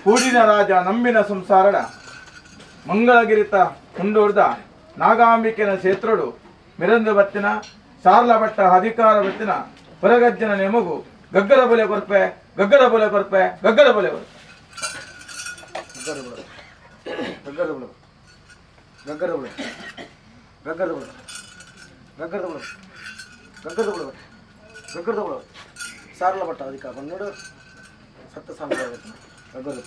ಕೂಡಿನ ರಾಜ ನಂಬಿನ ಸಂಸಾರಡ ಮಂಗಳಗಿರಿತ ಹುಂಡೂರ್ದ ನಾಗಾಂಬಿಕೆನ ಕ್ಷೇತ್ರಡು ಮಿರಂದು ಬತ್ತಿನ ಸಾರ್ಲ ಭಟ್ಟ ಅಧಿಕಾರ ಬತ್ತಿನ ಹೊರಗಜ್ಜನ ನೇಮಗು ಗಗ್ಗರ ಬೊಲೆ ಕೊರ್ಪೆ ಗಗ್ಗರ ಬೊಲೆ ಕೊರ್ಪೆ ಗಗ್ಗರ ಬೊಲೆ ಕೊರ್ಪೆ ಗಗ್ಗರ ಬೊಲೆ ಗಗ್ಗರ ಬೊಲೆ ಗಗ್ಗರ ಬೊಲೆ ಗಗ್ಗರ ಬೊಲೆ ಗಗ್ಗರ ಬೊಲೆ ಗಗ್ಗರ ಬೊಲೆ ಸಾರ್ಲ ಭಟ್ಟ ಅಧಿಕಾರ ಬಂದೋಡು ಸತ್ತ ಸಾಮ್ರಾಜ್ಯ ಗಗ್ಗರ.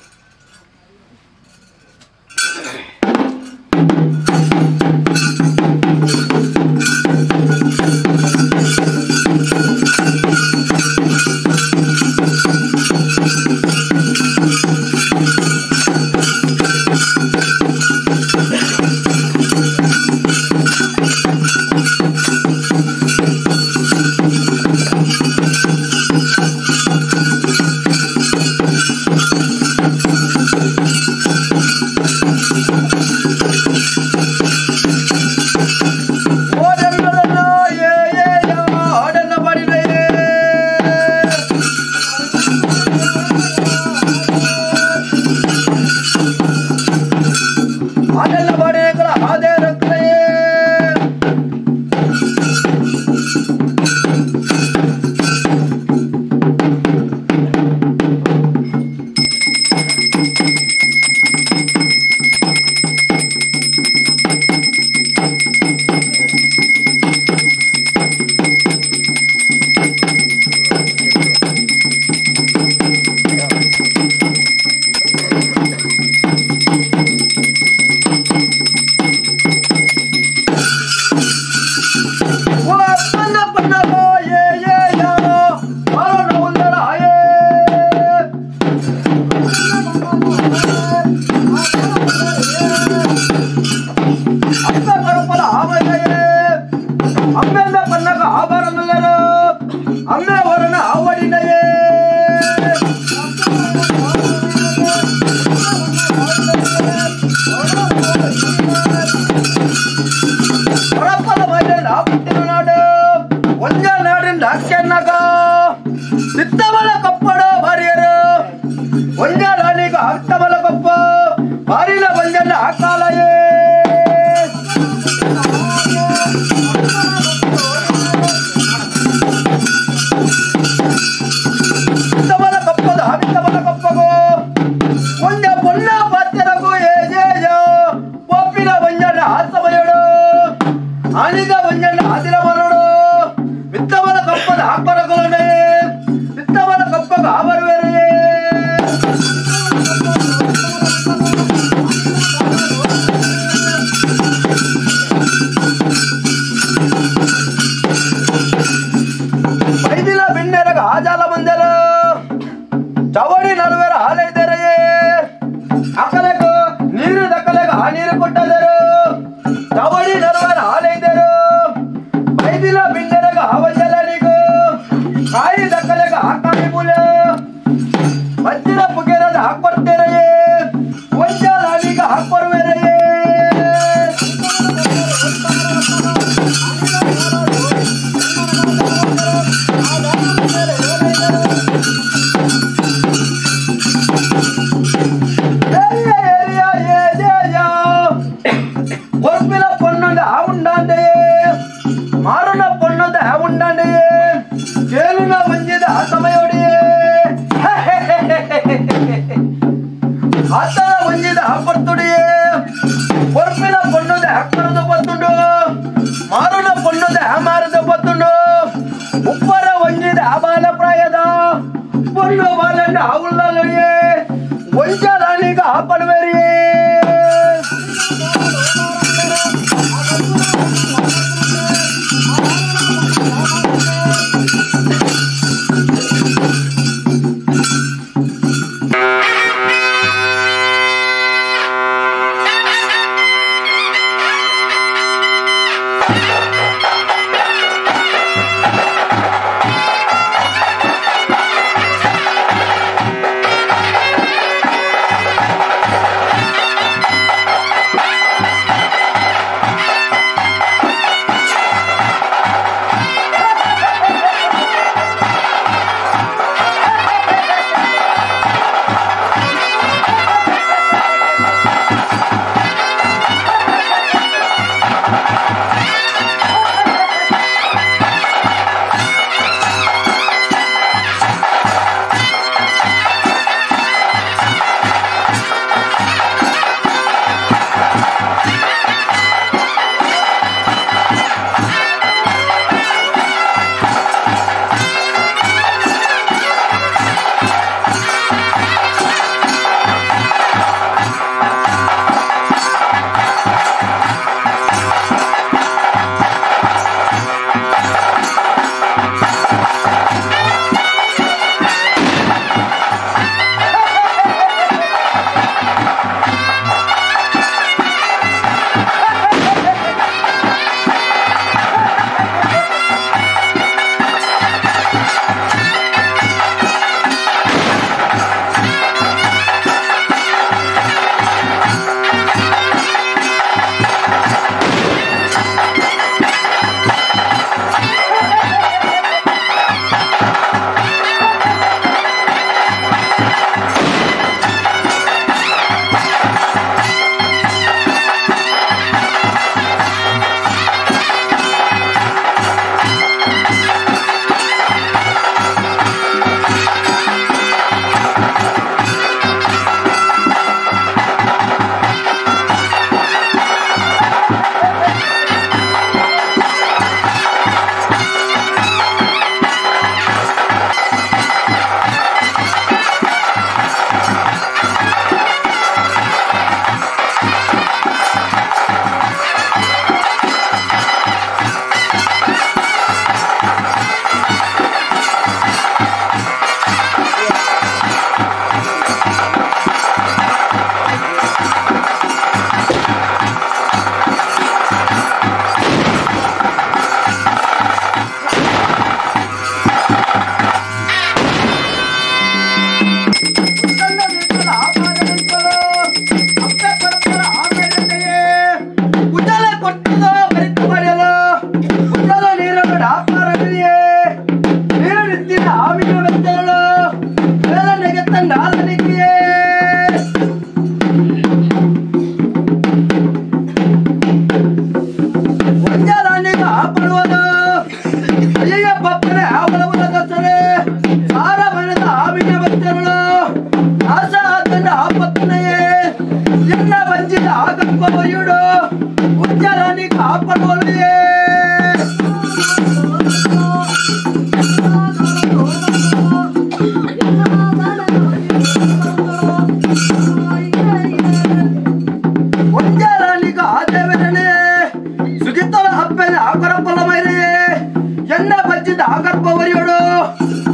ಬಚ್ಚಿದ ಆಗರ್ಭವರಿಯೋಡು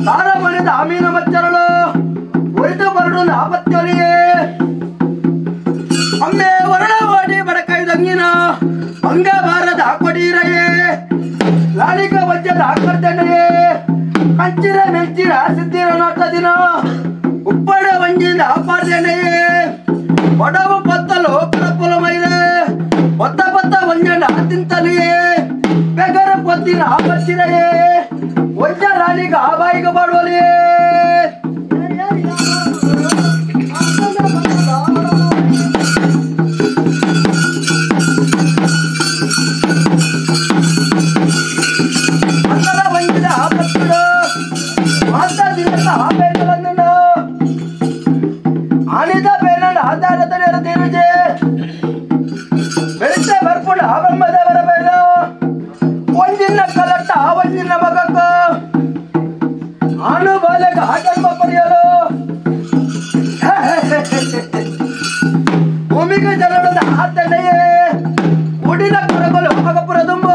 ತಾರ ಮನೆದ ಆಮೀನ ಮಚ್ಚರಳು ಒರಿದು ಬರಡು ಆಪತ್ತೊಲಿಯೇ ಅಮ್ಮೆ ವರಳವಾಡಿ ಬಡಕೈದಂಗಿನ ಭಂಗ ಬಾರದ ಕೊಡೀರಯೇ ಲಾಲಿಕ ವಜ್ಜದ ಆಕರ್ದಣ್ಣಯೇ ಕಂಚಿರ ಮೆಂಚಿರ ಸಿದ್ಧಿರ ನಾಟ ದಿನ ಉಪ್ಪಡ ವಂಜಿನ ಆಪಾರ್ದಣ್ಣಯೇ ಒಡವು ಪತ್ತಲು ಕರಪುಲ ಮೈರೆ ಒತ್ತ ಪತ್ತ ವಂಜನ ತಿಂತಲಿಯೇ ಬೆಗರ ಪೊತ್ತಿನ ಆಪಚ್ಚಿರಯೇ ವಜ್ಜ ರಾಣಿಗ ಆಬಾಯಿಗ ಬಾಡುವಲಿಯೇ ಆನಿದ ಬೇನಂಡ ಆಧಾರದ ತೀರುಜೆ ಬೆಳಿತ ಬರ್ಪುಂಡ ಆಬಮ್ಮದೇವರ ಬೇಡ ಒಂಜಿನ ಕಲಟ್ಟ ಆ ಒಂಜಿನ ಮಗಕ್ಕ ಆನು ಬಾಲೆಗ ಆ ಜನ್ಮ ಪಡೆಯಲು ಭೂಮಿಗೆ ಜನರದ ಆತನೆಯೇ ಉಡಿದ ಕೊರಗಲು ಮಗಪುರ ತುಂಬ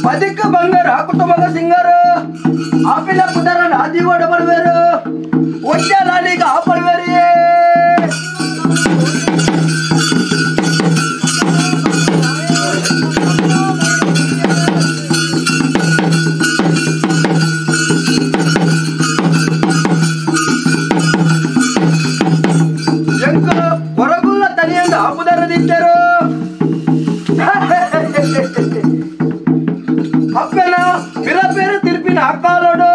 ಬದಿಕ ಬಂಗಾರ ಕುಟುಂಬದ ಸಿಂಗರು ಆಪಿಲ ಕುದರ ನಾದಿಗೋಡ ಬರುವೇರು ಒಂಜ ರಾಣಿಗ ಆಪಡುವೇರಿಯೇ ಎಂಕ ಹೊರಗುಲ್ಲ ತನಿಯಂದ ಆಪುದರದಿದ್ದರು ಅಪ್ಪನ ಬಿರಬೇರು ತಿರುಪಿನ ಅಕ್ಕಾಲೋಡು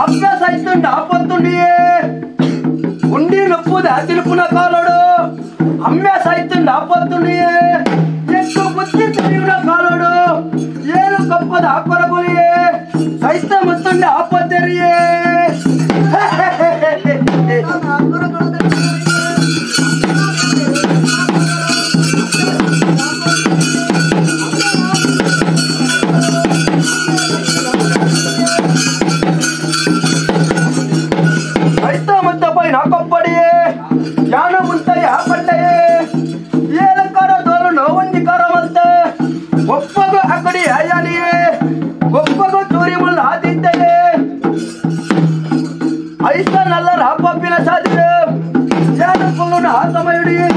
ಅಪ್ಪ ಸೈತುಂಡ ಆಪತ್ತುಂಡಿಯೇ ಉಂಡಿ ನೊಪ್ಪುದ ತಿರುಪುನ ಕಾಲೋಡು ಅಮ್ಮೆ ಸೈತುಂಡ ಆಪತ್ತುಂಡಿಯೇ ఎక్కు ಬುದ್ಧಿ ತಿಳಿಯುನ ಕಾಲೋಡು ಏನು ಕಪ್ಪದ ಆಕೊರಗುಲಿಯೇ ಸೈತ ಮುತ್ತುಂಡ ಆಪತ್ತೆರಿಯೇ ನಾಕೊಪ್ಪಡಿಯೇ ಯಾನ ಮುಂತಯ್ಯ ಪಟ್ಟೆಯೇ ಏಲಕಾರ ದೋಲು ನೋವಂದಿಕಾರ ಮಂತೆ ಒಪ್ಪಗು ಅಕ್ಕಡಿ ಅಯ್ಯಾನಿಯೇ ಒಪ್ಪಗು ಚೂರಿ ಮುಲ್ಲ ಆದಿದ್ದೆಯೇ ಐಸ ನಲ್ಲರ ಪಪ್ಪಿನ ಸಾಧಿರು ಯಾನ ಕುಲ್ಲುನ ಆತಮಯುಡಿಯೇ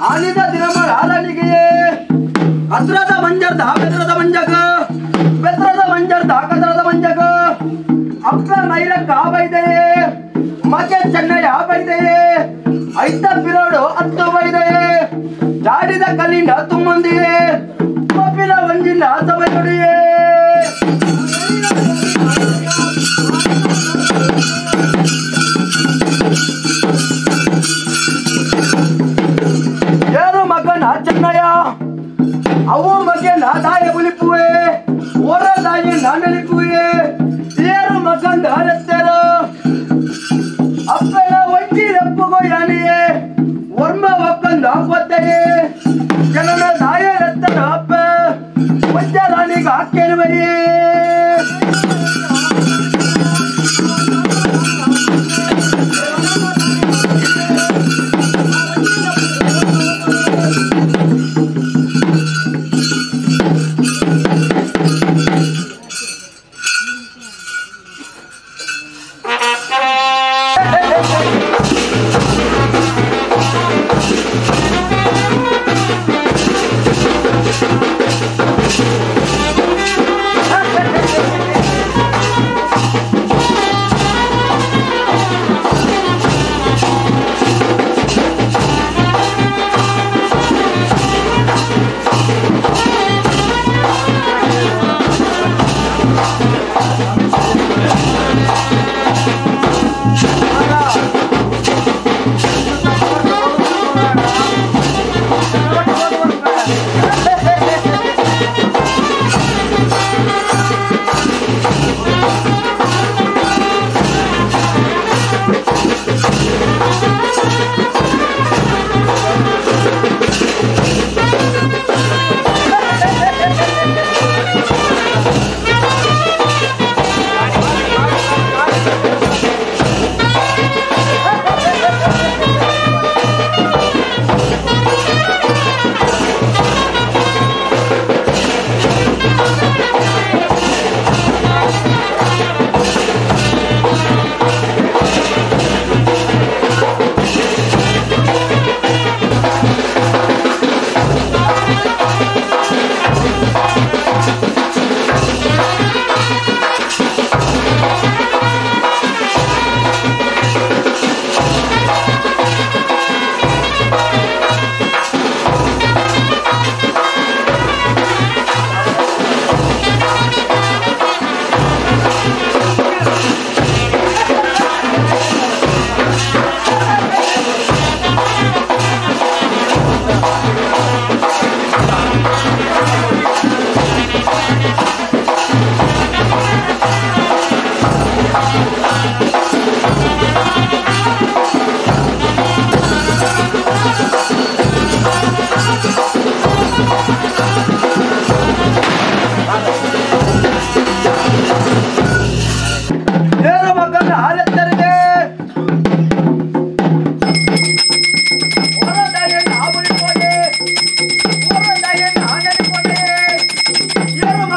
ಆನಿದ ದಿನಮಳ ಆರಣಿಗೆಯೇ ಅತ್ರದ ಮಂಜರ್ದ ಬೆದ್ರದ ಮಂಜಗ ಬೆದ್ರದ ಮಂಜರ್ದ ಕದ್ರದ ಮಂಜಗ ಅಪ್ಪ ಮೈರಕ್ಕ ಬೈದೆಯೇ ಮಗೆ ಚೆನ್ನಯ್ಯ ಬೈದೆಯೇ ಐತ ಬಿರೋಡು ಹತ್ತು ಬೈದೆಯೇ ಜಾಡಿದ ಕಲ್ಲಿಂದ ತುಂಬೊಂದಿಯೇ ಕೋಪಿನ ಒಂಜಿನ ಸಮಯೊಡಿಯೇ ಚೆನ್ನಯ್ಯ ಅವು ಮಗನ ದಾಯ ಉಲಿಪುವೆ ಓರ ದಾಯಿ ನಾನಲಿಪುವೆ ಏರು ಮಗಂದ ಹರತ್ತೆರು ಅಪ್ಪನ ಒಂಜಿ ರಪ್ಪುಗೋ ಯಾನಿಯೇ ವರ್ಮ ಒಕ್ಕಂದ ಆಪತ್ತೆಯೇ ಜನನ ದಾಯ ರತ್ತರ ಅಪ್ಪ ವಜ್ಜ ರಾಣಿಗೆ ಹಾಕೇರುವೆಯೇ Hey!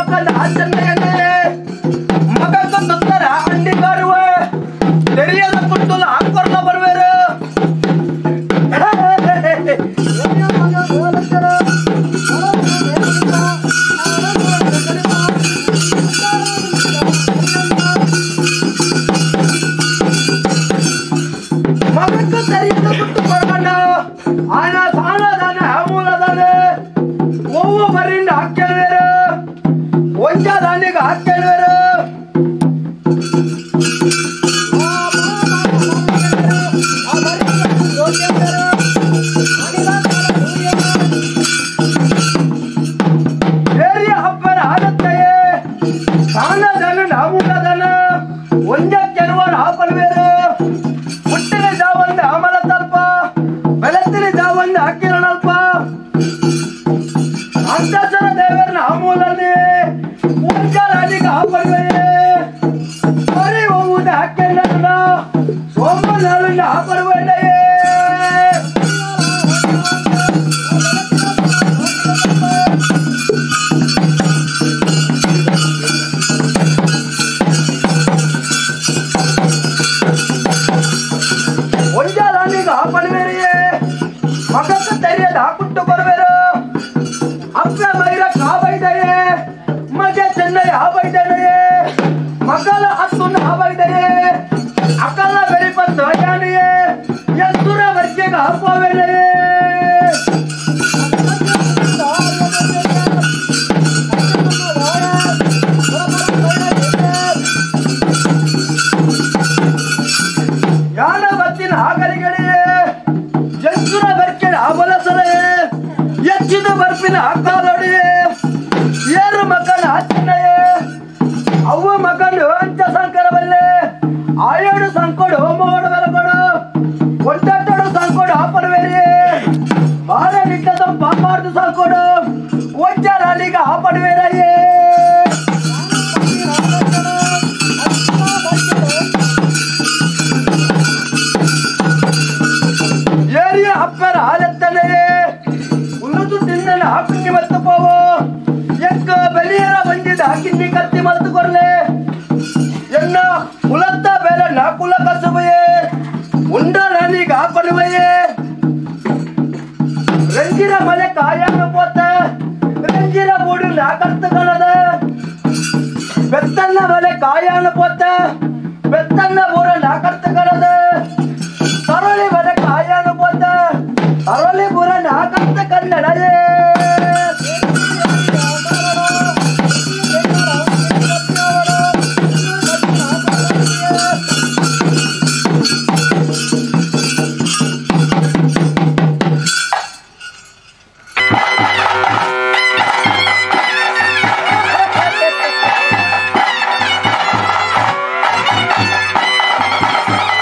ಮಕ್ಕಳ ಆಚರಣೆಯನ್ನೇ ಮಗಕ್ಕೊಂದುತ್ತರ ಅಂಡಿಗಾರುವ ತೆರಿಯದ ಕುಟ್ಟುಲ ಹಾಕೊರ್ಲ ಬರುವೇರು ಮಗಕ್ಕ ತೆರಿಯದ ಕುಟ್ಟು ಕೊಡ್ಕೊಂಡ ಆನ ಸಾಲದಾನೆ ಮೂಲದಾನೆ ಒವ್ವ ಬರಿಂದ ಹಾಕೇಳ್ವೇರು ಒಂಜಾದಾನಿಗೆ ಹಾಕೇಳ್ವೇರು ಏರಿಯ ಹಬ್ಬರ ಆದತ್ತೆಯೇ ಸಾಲದಾನ ನಾಮೂಲದಾನ ಒಂಜ ಕೆಲವರು ಹಾಪಲ್ವೇರು ಹುಟ್ಟಿನ ಜಾವಂದ ಅಮಲ ತಲ್ಪ ಬೆಳತಿನ ಜಾವಂದ ಹಾಕಿರಣಲ್ಪ ಅಂತಸರ ದೇವರನ ಆಮೂಲನೆ ಒಂಜಾಲಿಗೆ ಹಾಪಲ್ವೇರೆ ಬರೀ ಹೋಗುವುದು ಹಾಕಿರಣ ಸೋಮನಾಳಿನ ಹಾಪಲ್ವೇಡೆಯೇ ಒಂಜಾಲಾನಿಗೆ ಹಾಪಲ್ವೇರಿಯೇ ಮಗಕ್ಕೆ ತೆರೆಯದ ಹಾಕುಟ್ಟು ಬರುವೇರು ಅಪ್ಪ ಮೈರ ಕಾಬೈದೆಯೇ ಮಗ ಚೆನ್ನೈ ಆಬೈದೆಯೇ ಮಗಲ ಅತ್ತುನ ಆಬೈದೆಯೇ ಅಕಲ ಬೆರಿಪ ತಾಯಾನಿಯೇ ಎತ್ತುರ ವರ್ಗೆಗೆ ಹಾಪುವೆಲೆಯೇ ಯಾನ ಬತ್ತಿನ ಹಾಗರಿಗಳಿಯೇ ಎತ್ತುರ ಬರ್ಕೆಡ ಆಬಲಸಲೆಯೇ ಹೆಚ್ಚಿದ ಬರ್ಪಿನ ಹಾಕಾಲೊಡಿಯೇ ಏರು ಮಗನ ಆಚರಣೆಯೇ ಅವ್ವ ಮಗನು ಅಂಚ ಸಂಕರವಲ್ಲೇ ಆಯೋಡು ಸಂಕೋಡು ಹೋಮೋಡು ಬೆಲಕೊಡು ಒಂಟಟ್ಟಡು ಸಂಕೋಡು ಆಪಡುವೇರಿಯೇ ಬಾರ ನಿಟ್ಟದ ಪಾಪಾರ್ದು ಸಂಕೋಡು ಒಂಜಾಲಿಗೆ ಆಪಡುವೇರಯ್ಯೇ ಏರಿಯ ಅಪ್ಪರ ಹಾಲೆತ್ತನೆಯೇ ಉಲ್ಲುದು ತಿನ್ನನ ಹಾಕಿಂಗಿ ಮಲ್ತು ಪೋವು ಎಕ್ಕ ಬೆಲಿಯರ ಬಂದಿದ ಹಾಕಿಂಗಿ ಕತ್ತಿ ಮಲ್ತು ಕೊರ್ಲೆ ಎನ್ನ ಕುಲತ್ತ ಬೇಲೆ ನಾ ಕುಲ ಕಸುಬೆಯೇ ಉಂಡ ನಾನೀಗ ಹಾಕೊಳುವೆಯೇ ರಂಜಿರ ಮಲೆ ಕಾಯಾನು ಪೋತ ರಂಜಿರ ಬೂಡು ನಾ ಕರ್ತುಕೊಳ್ಳದ ಬೆತ್ತನ್ನ ಮಲೆ ಕಾಯಾನು ಪೋತ ಬೆತ್ತನ್ನ ಬೂರ ನಾ ಕರ್ತುಕೊಳ್ಳದ ತರಳಿ ಮಲೆ ಕಾಯಾನು ಪೋತ ತರಳಿ ಬೂರ ನಾ ಕರ್ತ ಕನ್ನಡಯೇ Thank you.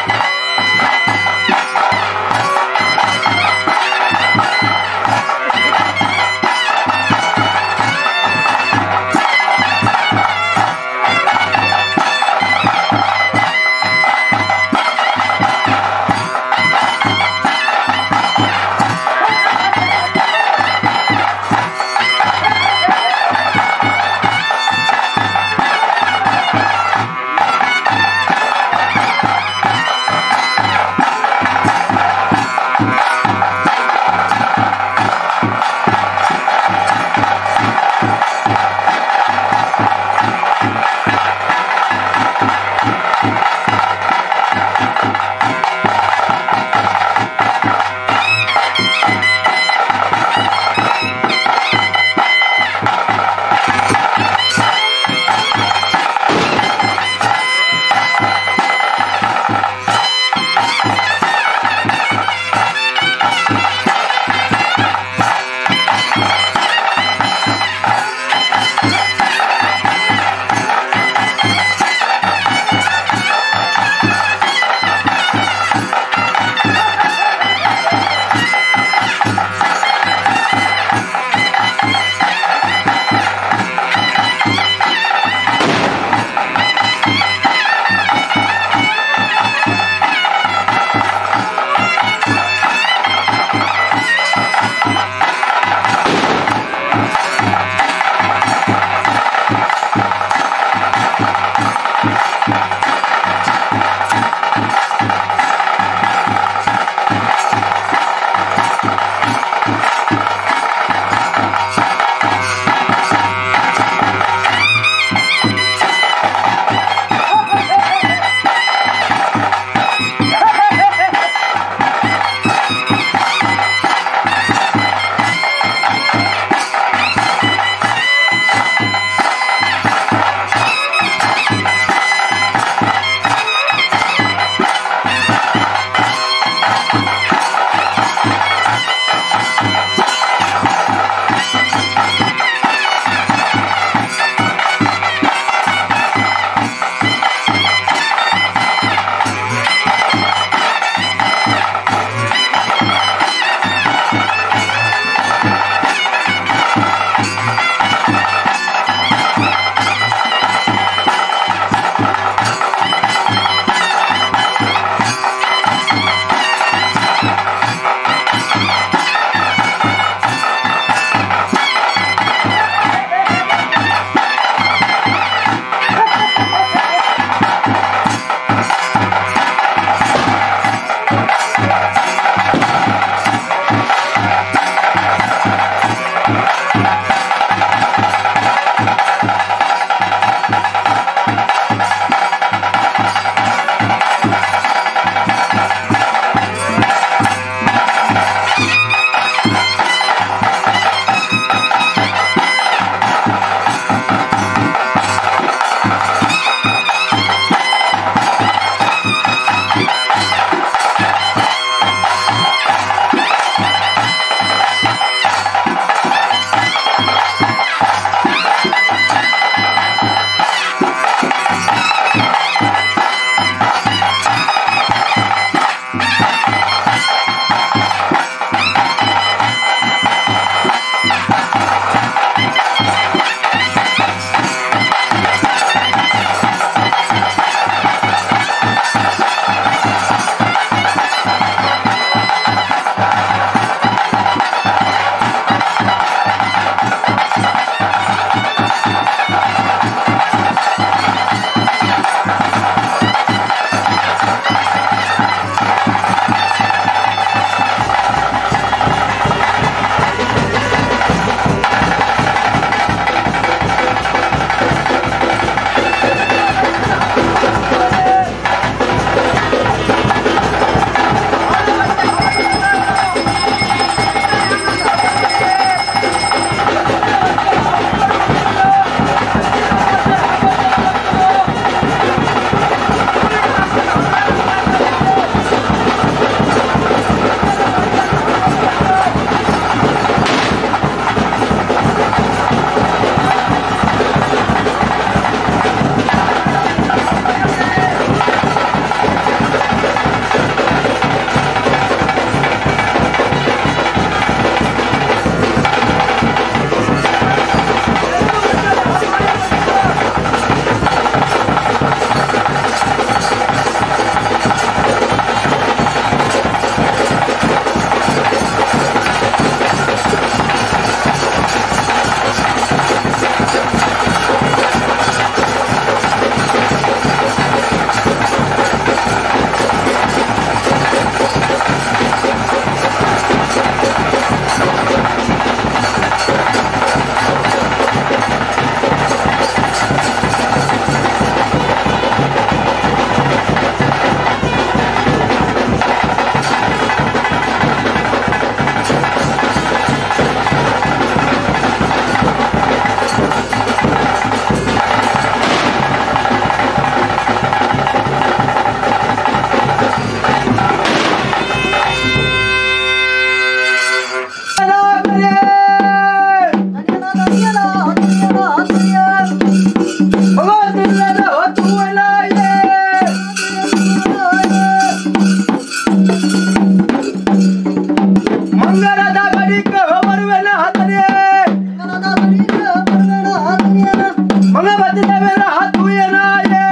ತುಯನಾಯೇ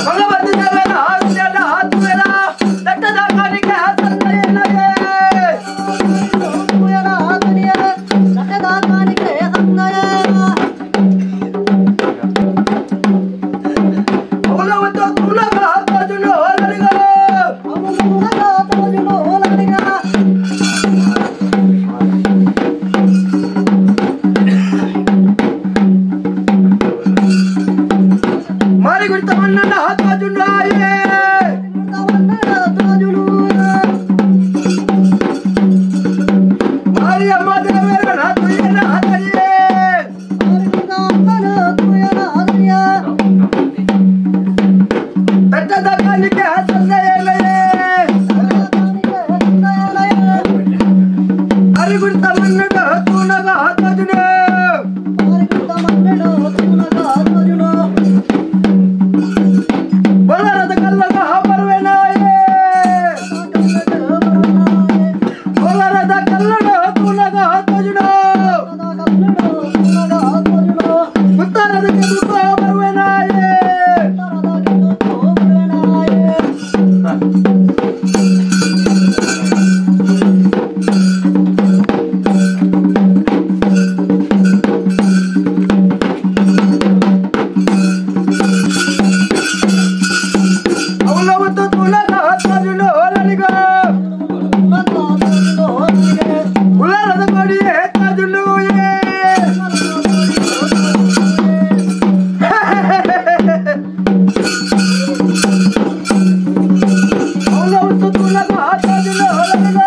ಭಗವತಿ ದೇವರ ಆಜ್ಞೆನ ತುಯನ ದಟ್ಟದ ಕಾಣಿಕೆ ಸಂದಯನಯೇ ತುಯನ ಆತನಿಯ ದಟ್ಟದ ಕಾಣಿಕೆ ಸಂದಯನ ಅವಲವತ ತುಲಗ ತಜುನೋ ಲಡಿಗ ಅವಲವತ ತಜುನೋ ಲಡಿಗ ಮಾರಿ ಗುಡ್ತವನ್ನ ತಜುನಾಯೇ ಗುಡ್ತವನ್ನ ತಜುನು ಮಾರಿ ಅಮ್ಮ ದೇವರ ತುಯನ ಆತನಿಯೇ ಮಾರಿ ಗುಡ್ತವನ್ನ ತುಯನ ಆತನಿಯೇ ದಟ್ಟದ ಕಾಣಿಕೆ ಸಂದಯನಯೇ ಅರಿಗುಡ್ತ ಮನ್ನಡ ತೂನಗ ತಜುನೋ ಬಲ್ಲರದ ಕಲ್ಲಗ ಬರುವೆನಾಯೇ ಬಲ್ಲರದ ಕಲ್ಲಡ ತೂನಗ ತಜುನೋ ಉತ್ತರದ ಕೆದುಕೋ ಬರುವೆನಾಯೇ ಅವಲವತ್ತು ತುಲಗ ತಜುನೋ ಲಡಿಗ ಉಲ್ಲರದ ಕೊಡಿಯೇ ತಜುನುಯೇ ಅವಲವತ್ತು ತುಲಗ ತಜುನೋ ಲಡಿಗ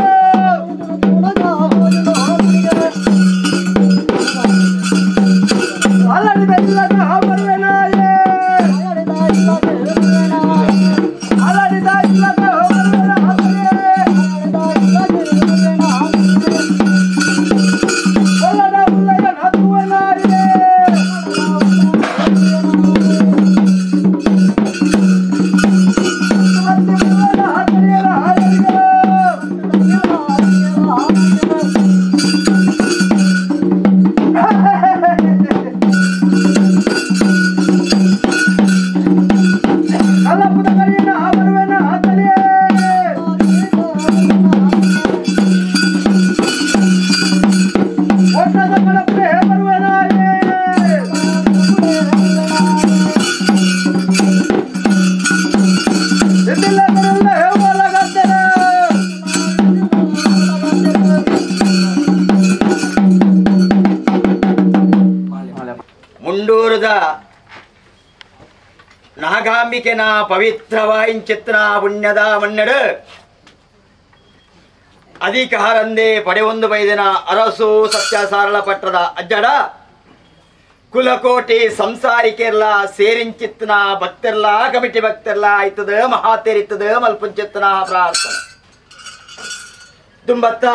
ಅಲ್ಲಡಿ ಬೆಲ್ಲದ ಬರುವೆನಾಯೇ ಅಲ್ಲಡಿದ ಇಲ್ಲದ ಬರುವೆನಾಯೇ ಒಲ್ಲದ ಉಲ್ಲಯ ನಗುವನಾಯೇ ಮತ್ತೆ ಬುಲ್ಲದ ಹತ್ತಿರ ಹಾಲಿಗ ಕಲ್ಲಪ್ಪದ ಕರಿಯನ ಬರುವೆನ ಆತನಿಯೇ ಒಟ್ಟದ ಕಡಪೆ ಬರುವೆನಾಯೇ ಇದ್ದಿಲ್ಲ ಬರಲ್ಲ ಹೇಳಗತ್ತೇನೆ ಮುಂಡೂರದ ನಾಗಾಂಬಿಕೆನ ಪವಿತ್ರವಾಯಿಂಚಿತ್ರ ಪುಣ್ಯದ ಮನ್ನಡು ಅಧಿಕಾರಂದೇ ಪಡೆಯೊಂದು ಬೈದಿನ ಅರಸು ಸತ್ಯಸಾರಳ ಪಟ್ಟದ ಅಜ್ಜಡ ಕುಲಕೋಟಿ ಸಂಸಾರಿಕೆರ್ಲ ಸೇರಿಂಚಿತ್ನ ಭಕ್ತಿರ್ಲ ಕಮಿಟಿ ಭಕ್ತಿರ್ಲ ಆಯ್ತದ ಮಹಾತೇರಿತ್ತದ ಮಲ್ಪುಂಚಿತ್ನ ಪ್ರಾರ್ಥನೆ ತುಂಬತ್ತ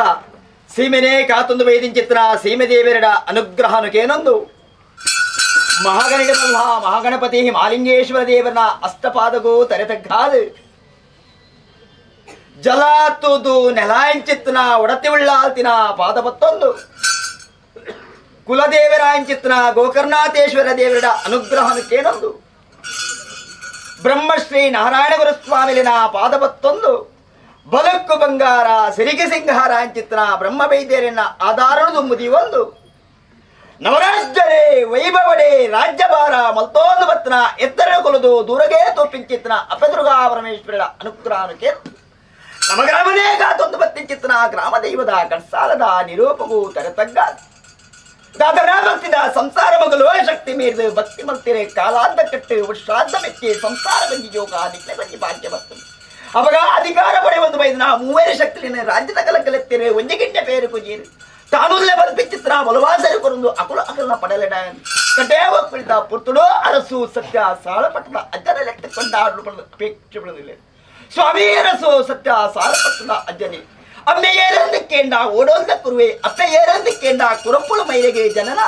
ಸೀಮೆನೇ ಕಾತೊಂದು ಬೈದಿಂಚಿತ್ರ ಸೀಮೆ ದೇವರಡ ಅನುಗ್ರಹನುಕೇನೊಂದು ಮಹಾಗಣಿಗಮಲ್ಲ ಮಹಾಗಣಪತಿ ಮಾಲಿಂಗೇಶ್ವರ ದೇವರನ ಅಷ್ಟಪಾದಗೂ ತರೆತಗ್ಗಾದು ಜಲ ತೂದು ನೆಲಾಂಚಿತ್ನ ಒಡತಿ ಉಳ್ಳಾಲ್ತಿನ ಪಾದಪತ್ತೊಂದು ಕುಲದೇವರಾಂಚಿತ್ನ ಗೋಕರ್ಣಾಥೇಶ್ವರ ದೇವರ ಅನುಗ್ರಹನಕ್ಕೇನೊಂದು ಬ್ರಹ್ಮಶ್ರೀ ನಾರಾಯಣ ಗುರುಸ್ವಾಮಿಲಿನ ಪಾದಪತ್ತೊಂದು ಬಲಕ್ಕು ಬಂಗಾರ ಸಿರಿಗೆ ಸಿಂಹಾರ ಅಂಚಿತ್ನ ಬ್ರಹ್ಮವೈದ್ಯರನ್ನ ಆಧಾರಣದು ಮುದಿಯೊಂದು ನವರಾಜ್ಯರೇ ವೈಭವಡೆ ರಾಜ್ಯಭಾರ ಮಲ್ತೋಂದು ಬತ್ನ ಎತ್ತರ ಕೊಲದು ದೂರಗೆ ತೋಪಿಂಚಿತ್ನ ಅಪದುರ್ಗಾ ಪರಮೇಶ್ವರರ ಅನುಗ್ರಹಕ್ಕೆ ನಮ್ಮ ಗ್ರಾಮನೇ ಗಾತೊಂದು ಬತ್ತಿಂಚಿತ್ನ ಗ್ರಾಮ ದೈವದ ಕಡ್ಸಾಲದ ನಿರೂಪಗೂ ತರತಗ್ಗ ದಾದರಾ ಭಕ್ತಿದ ಸಂಸಾರ ಮಗಲು ಶಕ್ತಿ ಮೀರಿದು ಭಕ್ತಿ ಮಲ್ತಿರೆ ಕಾಲಾಂತ ಕಟ್ಟು ಶ್ರಾದ್ದ ಮೆಚ್ಚಿ ಸಂಸಾರ ಬಂಜಿ ಯೋಗ ನಿತ್ಯ ಬಂಜಿ ಭಾಗ್ಯ ಬರ್ತದೆ ಅವಾಗ ಅಧಿಕಾರ ಪಡೆಯುವುದು ಬೈದನ ಮೂವೇರು ಶಕ್ತಿಲಿನ ರಾಜ್ಯದ ಕಲಕಲೆತ್ತಿರೆ ಒಂಜಿ ಗಿಂಡೆ ಪೇರು ಕುಜೀರು ತಾನುಲ್ಲೇ ಬಂದು ಬಲವಾಸರು ಕೊರಂದು ಅಕುಲ ಅಕಲನ ಪಡಲೆಡ ಕಟೇವ ಕುಳಿತ ಪುರ್ತುಡೋ ಅರಸು ಸತ್ಯ ಸಾಳಪಟ್ಟದ ಅಜ್ಜನ ಲೆಕ್ಕಕೊಂಡಾಡಲು ಪಡೆದ ಅಪೇಕ್ಷೆ ಪಡೆದಿಲ್ಲ ಸ್ವಾಮಿ ಅರಸು ಸತ್ಯ ಸಾಳಪಟ್ಟದ ಅಜ್ಜನೇ ಅಮ್ಮೆ ಏರಂದಕ್ಕೇಂಡ ಓಡೋಂದ ಕುರುವೆ ಅಪ್ಪೆ ಏರಂದಕ್ಕೇಂಡ ಕುರಪ್ಪುಳ ಮೈರೆಗೆ ಜನನ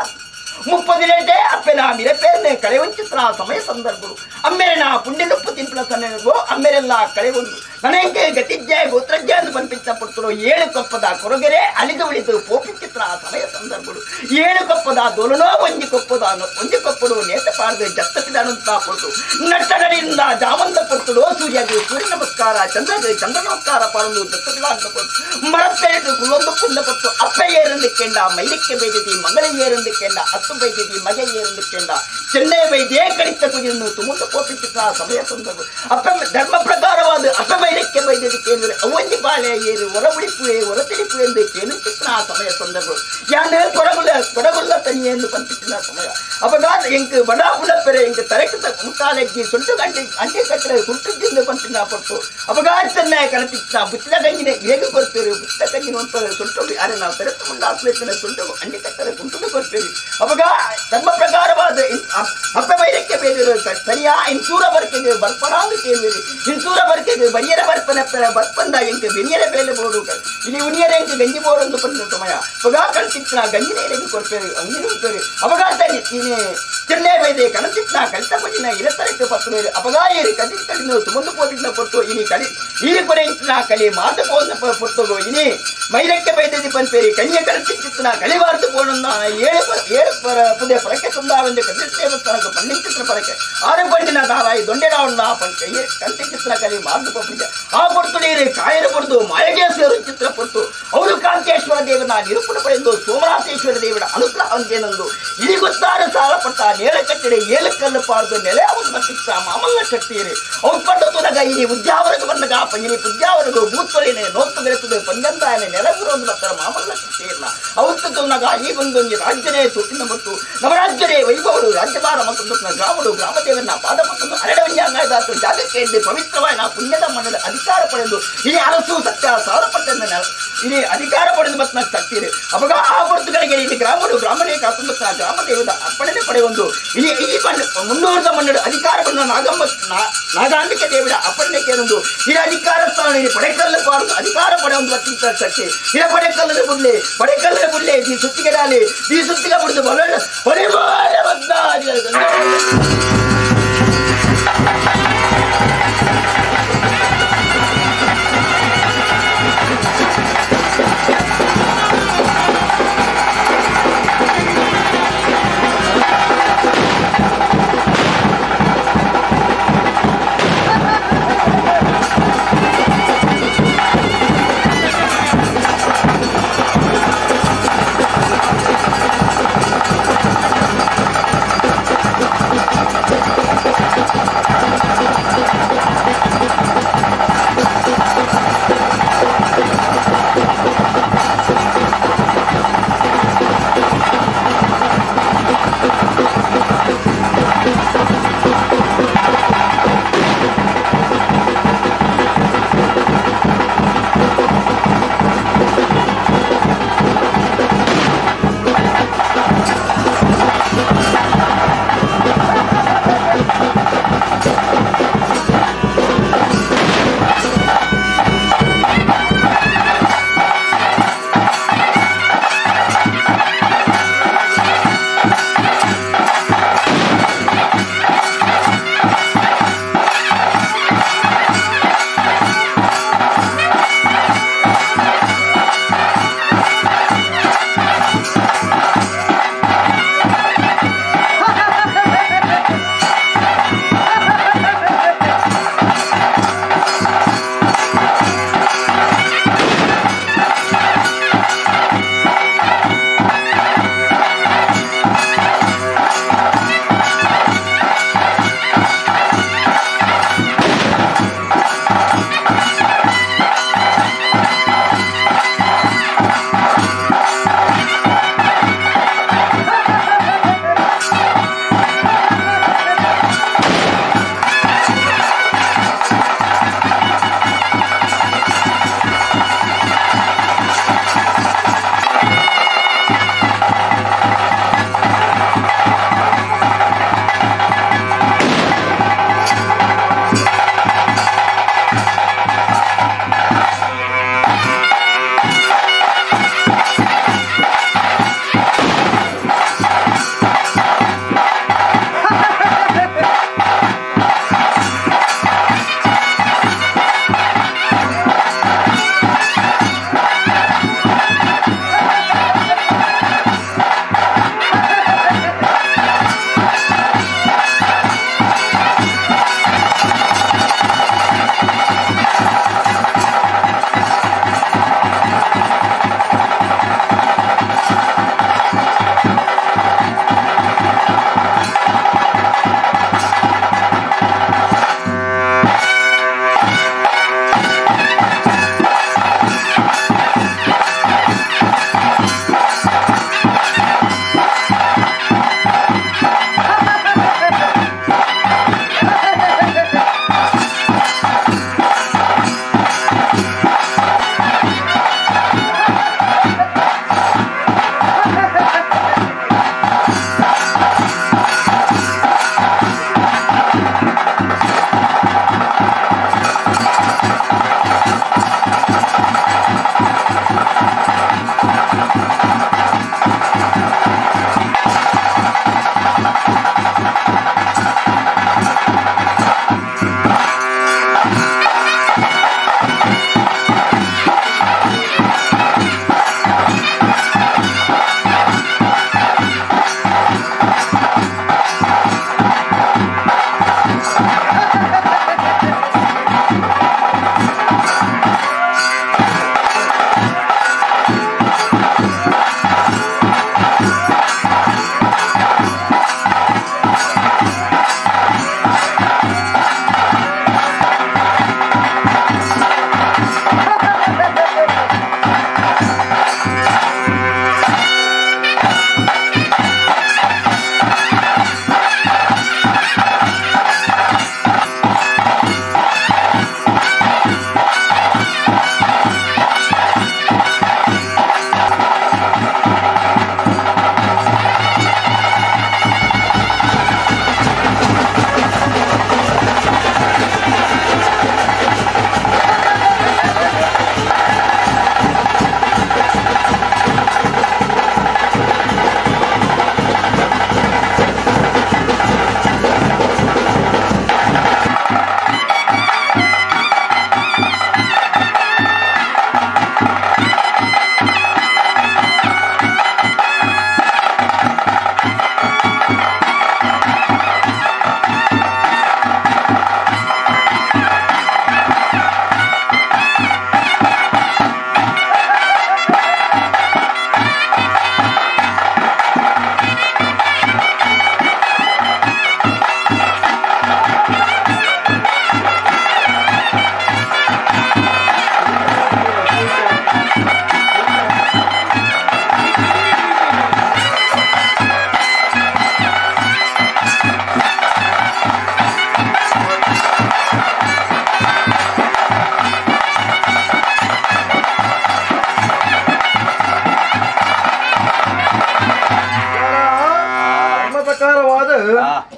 ಮುಪ್ಪದಿನೇಟೆ ಅಪ್ಪೆನ ಮಿರಪೇರ್ನೆ ಕಳೆವಂಚಿತ್ರ ಸಮಯ ಸಂದರ್ಭರು ಅಮ್ಮೆರೆನ ಪುಣ್ಯನುಪ್ಪು ತಿಂಪಲ ಸನ್ನೆಗೋ ಅಮ್ಮೆರೆಲ್ಲ ಕಳೆವೊಂದು ನನಗೆ ಗತಿಜ್ಜೆ ಗೋತ್ರಜ್ಜೆ ಅಂತ ಪನ್ಪಿಂಚಿನ ಪೊರ್ತುಡು ಏಳು ಕೊಪ್ಪದ ಕೊರಗೆರೆ ಅಲಿದು ಉಳಿದು ಪೋಪಿಂಚಿತ್ರ ಸಮಯ ಸಂದರ್ಭಡು ಏಳು ಕೊಪ್ಪದ ದೊಲನೋ ಒಂಜಿ ಕೊಪ್ಪದ ಒಂಜಿ ಕೊಪ್ಪಡು ನೇತ ಪಾಡ್ದು ಜತ್ತಪಿದಾನಂತ ಪೊರ್ತು ನಟ್ಟನಡಿಯಿಂದ ಜಾವಂತ ಪೊರ್ತುಡು ಸೂರ್ಯಗೆ ಸೂರ್ಯ ನಮಸ್ಕಾರ ಚಂದ್ರಗೆ ಚಂದ್ರ ನಮಸ್ಕಾರ ಪಾಡಲು ಜತ್ತಪಿದಾನಂತ ಪೊರ್ತು ಮರತ್ತೇಟು ಕುಲ್ಲೊಂದು ಪುಂದ ಪೊರ್ತು ಅಪ್ಪ ಏರಂದು ಕೆಂಡ ಮೈಲಿಕ್ಕೆ ಬೈದಿದಿ ಮಂಗಳ ಏರಂದು ಕೆಂಡ ಅತ್ತು ಬೈದಿದಿ ಮಗ ಏರಂದು ಕೆಂಡ ಚೆನ್ನೈ ಬೈದೇ ಕಡಿತ ಕುಜಿಯನ್ನು ತುಮುಂದು ಕೋಪಿಸಿದ ಸಮಯ ಸಂದರ್ಭ ಅಪ್ಪ ಧರ್ಮ ಪ್ರಕಾರವಾದ ಅಪ್ಪ ಬೈರಕ್ಕೆ ಬೈದಿದ್ದು ಕೇಂದ್ರ ಅವೊಂಜಿ ಬಾಳೆ ಏರು ಹೊರ ಉಳಿಪುವೆ ಹೊರ ತಿಳಿಪು ಎಂದು ಕೇಳುತ್ತಿದ್ದ ಆ ಸಮಯ ಸಂದರ್ಭ ಯಾನು ಕೊಡಗುಲ್ಲ ಕೊಡಗುಲ್ಲ ತನಿ ಎಂದು ಪಂಪಿಸಿದ ಸಮಯ ಅಪಗಾದ ಎಂಕ್ ಬಡಾ ಪುಡಪ್ಪೆರೆ ಎಂಕ್ ತರಕ ಮುಕ್ಕಾಲಜ್ಜಿ ಸೊಂಟು ಗಂಟೆ ಅಂಟೆ ಕಟ್ಟರೆ ಸುಟ್ಟುಜ್ಜಿಂದು ಪಂಪಿನ ಪೊರ್ತು ಅಪಗಾತನ್ನ ಕನಪಿತ್ತ ಬುತ್ತಿದ ಗಂಜಿನ ಇರೆಗು ಕೊರ್ಪೇರು ಬುತ್ತಿದ ಗಂಜಿನ ಒಂದು ಸೊಂಟು ಅರೆ ನಾವು ತೆರೆತು ಮುಂದಾಸ್ಲೇತಿನ ಸೊಂಟು ಅಂಡಿ ಕಟ್ಟರೆ ಕುಂಟು ಕೊರ್ಪೇರು ಅಪಗಾ ಧರ್ಮ ಪ್ರಕಾರವಾದ ಅಪ್ಪ ಬೈರಕ್ಕೆ ಬೇದಿರು ಸರಿಯಾ ಇನ್ಸೂರ ಬರ್ಕೆಗೆ ಬರ್ಪಣಾಂದು ಕೇಳಿರಿ ಇನ್ಸೂರ ಬರ್ಕೆಗೆ ಬರಿಯರ ಬರ್ಪನ ಬರ್ಪಂದ ಎಂಕ್ ಬೆನಿಯರ ಬೇಲೆ ಬೋಡು ಇಲ್ಲಿ ಉನಿಯರ ಎಂಕ್ ಗಂಜಿ ಬೋಡೊಂದು ಪಂಡ ಸಮಯ ಪಗಾ ಕಣ್ತಿತ್ನ ಗಂಜಿನ ಎರೆಗೆ ಕೊರ್ಪೇರು ಅಂಗಿನ ಉಂಟೇರು ಅಪಗಾತನಿ ಇನಿ ಚೆನ್ನೈ ಬೈದೆ ಕಣತಿತ್ನ ಕಲಿತ ಪಜಿನ ಇರತರಕ್ಕೆ ಪತ್ತುವೇರು ಅಪಗಾಯೇರಿ ಕದಿತ ಕಡಿನ ತುಮಂದು ಪೋಪಿನ ಪೊರ್ತು ಇನಿ ಕಲಿ ಈರು ಕೊರೆಂಚಿನ ಕಲಿ ಮಾತ ಪೋನ ಪೊರ್ತುಗು ಇನಿ ಮೈರಕ್ಕೆ ಬೈದದಿ ಪನ್ಪೇರಿ ಕಣಿಯ ಕಣತಿತ್ತಿನ ಕಲಿವಾರ್ದು ಪೋಣನ್ನ ಏಳು ಏಳು ಪುದೆ ಪರಕೆ ತುಂದಾವೆಂದು ಕದಿತ ದೇವಸ್ಥಾನಕ್ಕೆ ಪನ್ನಿಂಚಿತ್ರ ಪರಕೆ ಆರು ಪಂಡಿನ ದಾರಾಯಿ ದೊಂಡೆಡಾವಣ್ಣ ಪಂಚ ಕಂತಿಚಿತ್ರ ಕಲಿ ಮಾರ್ದು ಪೋಪಿದ್ದೆ ಆ ಪೊರ್ತು ನೀರು ಕಾಯರು ಪೊರ್ತು ಮಾಯಗೆ ಸೇರು ಚಿತ್ರ ಪೊರ್ತು ಅವರು ಕಾಂತೇಶ್ವರ ದೇವನ ನಿರೂಪಣೆ ಪಡೆದು ಸೋಮನಾಥೇಶ್ವರ ದೇವನ ಅನುಗ್ರಹ ಅಂತೇನಂದು ಇಲ್ಲಿ ಗೊತ್ತಾರ ಸಾಲ ಪಟ್ಟ ನೇರ ಕಟ್ಟಡೆ ಏಳು ಕಲ್ಲು ಪಾರ್ದು ನೆಲೆ ಅವನು ಮತ್ತಿತ್ತ ಮಾಮಲ್ಲ ಶಕ್ತಿಯರು ಅವ್ರು ಪಟ್ಟು ತುನಗ ಇನಿ ಉದ್ಯಾವರಗ ಬಂದಾಗ ಪಂಜಿನಿ ಪುದ್ಯಾವರಗು ಭೂತ್ವಲಿನೆ ನೋತ್ತು ಬೆರೆತದೆ ಪಂಜಂದಾಯನೆ ನೆಲಗುರು ಒಂದು ಬರ್ತಾರೆ ಮಾಮಲ್ಲ ಶಕ್ತಿಯರ್ನ ಅವತ್ತು ತುನಗ ಈ ಬಂದೊಂದು ರಾಜ್ಯನೇ ತುಟ್ಟಿನ ಮತ್ತು ನವರಾಜ್ಯರೇ ವೈಭವರು ರಾಜ್ಯಭಾರ ಮತ್ತೊಂದು ಗ್ರಾಮಡು ಗ್ರಾಮದೇವನ ಪಾದ ಮತ್ತೊಂದು ಅರಡವಂಜಾಂಗಾಯ್ದಾತು ಜಾಗಕ್ಕೆ ಎಂದು ಪವಿತ್ರವಾದ ಪುಣ್ಯದ ಮಣ್ಣದ ಅಧಿಕಾರ ಪಡೆದು ಇನಿ ಅರಸು ಸತ್ಯ ಸಾಲಪಟ್ಟಂದ ಇನಿ ಅಧಿಕಾರ ಪಡೆದು ಮತ್ತು ಶಕ್ತಿಯರು ಅವಾಗ ಆ ಹೊರತುಗಳಿಗೆ ಇಲ್ಲಿ ಗ್ರಾಮಡು ಗ್ರಾಮನೇ ಕಾತುಂಬ ಗ್ರಾಮದೇವದ ಅರ್ಪಣೆ ಪಡೆಯೊಂದು ಇಲ್ಲಿ ಈ ಮುನ್ನೂರದ ಮನ್ನಡು ಅಧಿಕಾರ ಪಡೆದ ನಾಗಮ್ಮ ನಾಗಾಂಬಿಕೆ ದೇವಿಡ ಅಪ್ಪಣೆ ಕೇಳೊಂದು ಇರ ಅಧಿಕಾರ ಸ್ಥಾನ ಇಲ್ಲಿ ಪಡೆಕಲ್ಲು ಪಾಡು ಅಧಿಕಾರ ಪಡೆಯೊಂದು ಅತ್ಯಂತ ಶಕ್ತಿ ಇರ ಪಡೆಕಲ್ಲದ ಬುಡ್ಲೆ ಪಡೆಕಲ್ಲದ ಬುಡ್ಲೆ ಈ ಸುತ್ತಿಗೆ ಡಾಲಿ ಈ ಸುತ್ತಿಗೆ ಬಿಡುದು ಬಲ Thank you.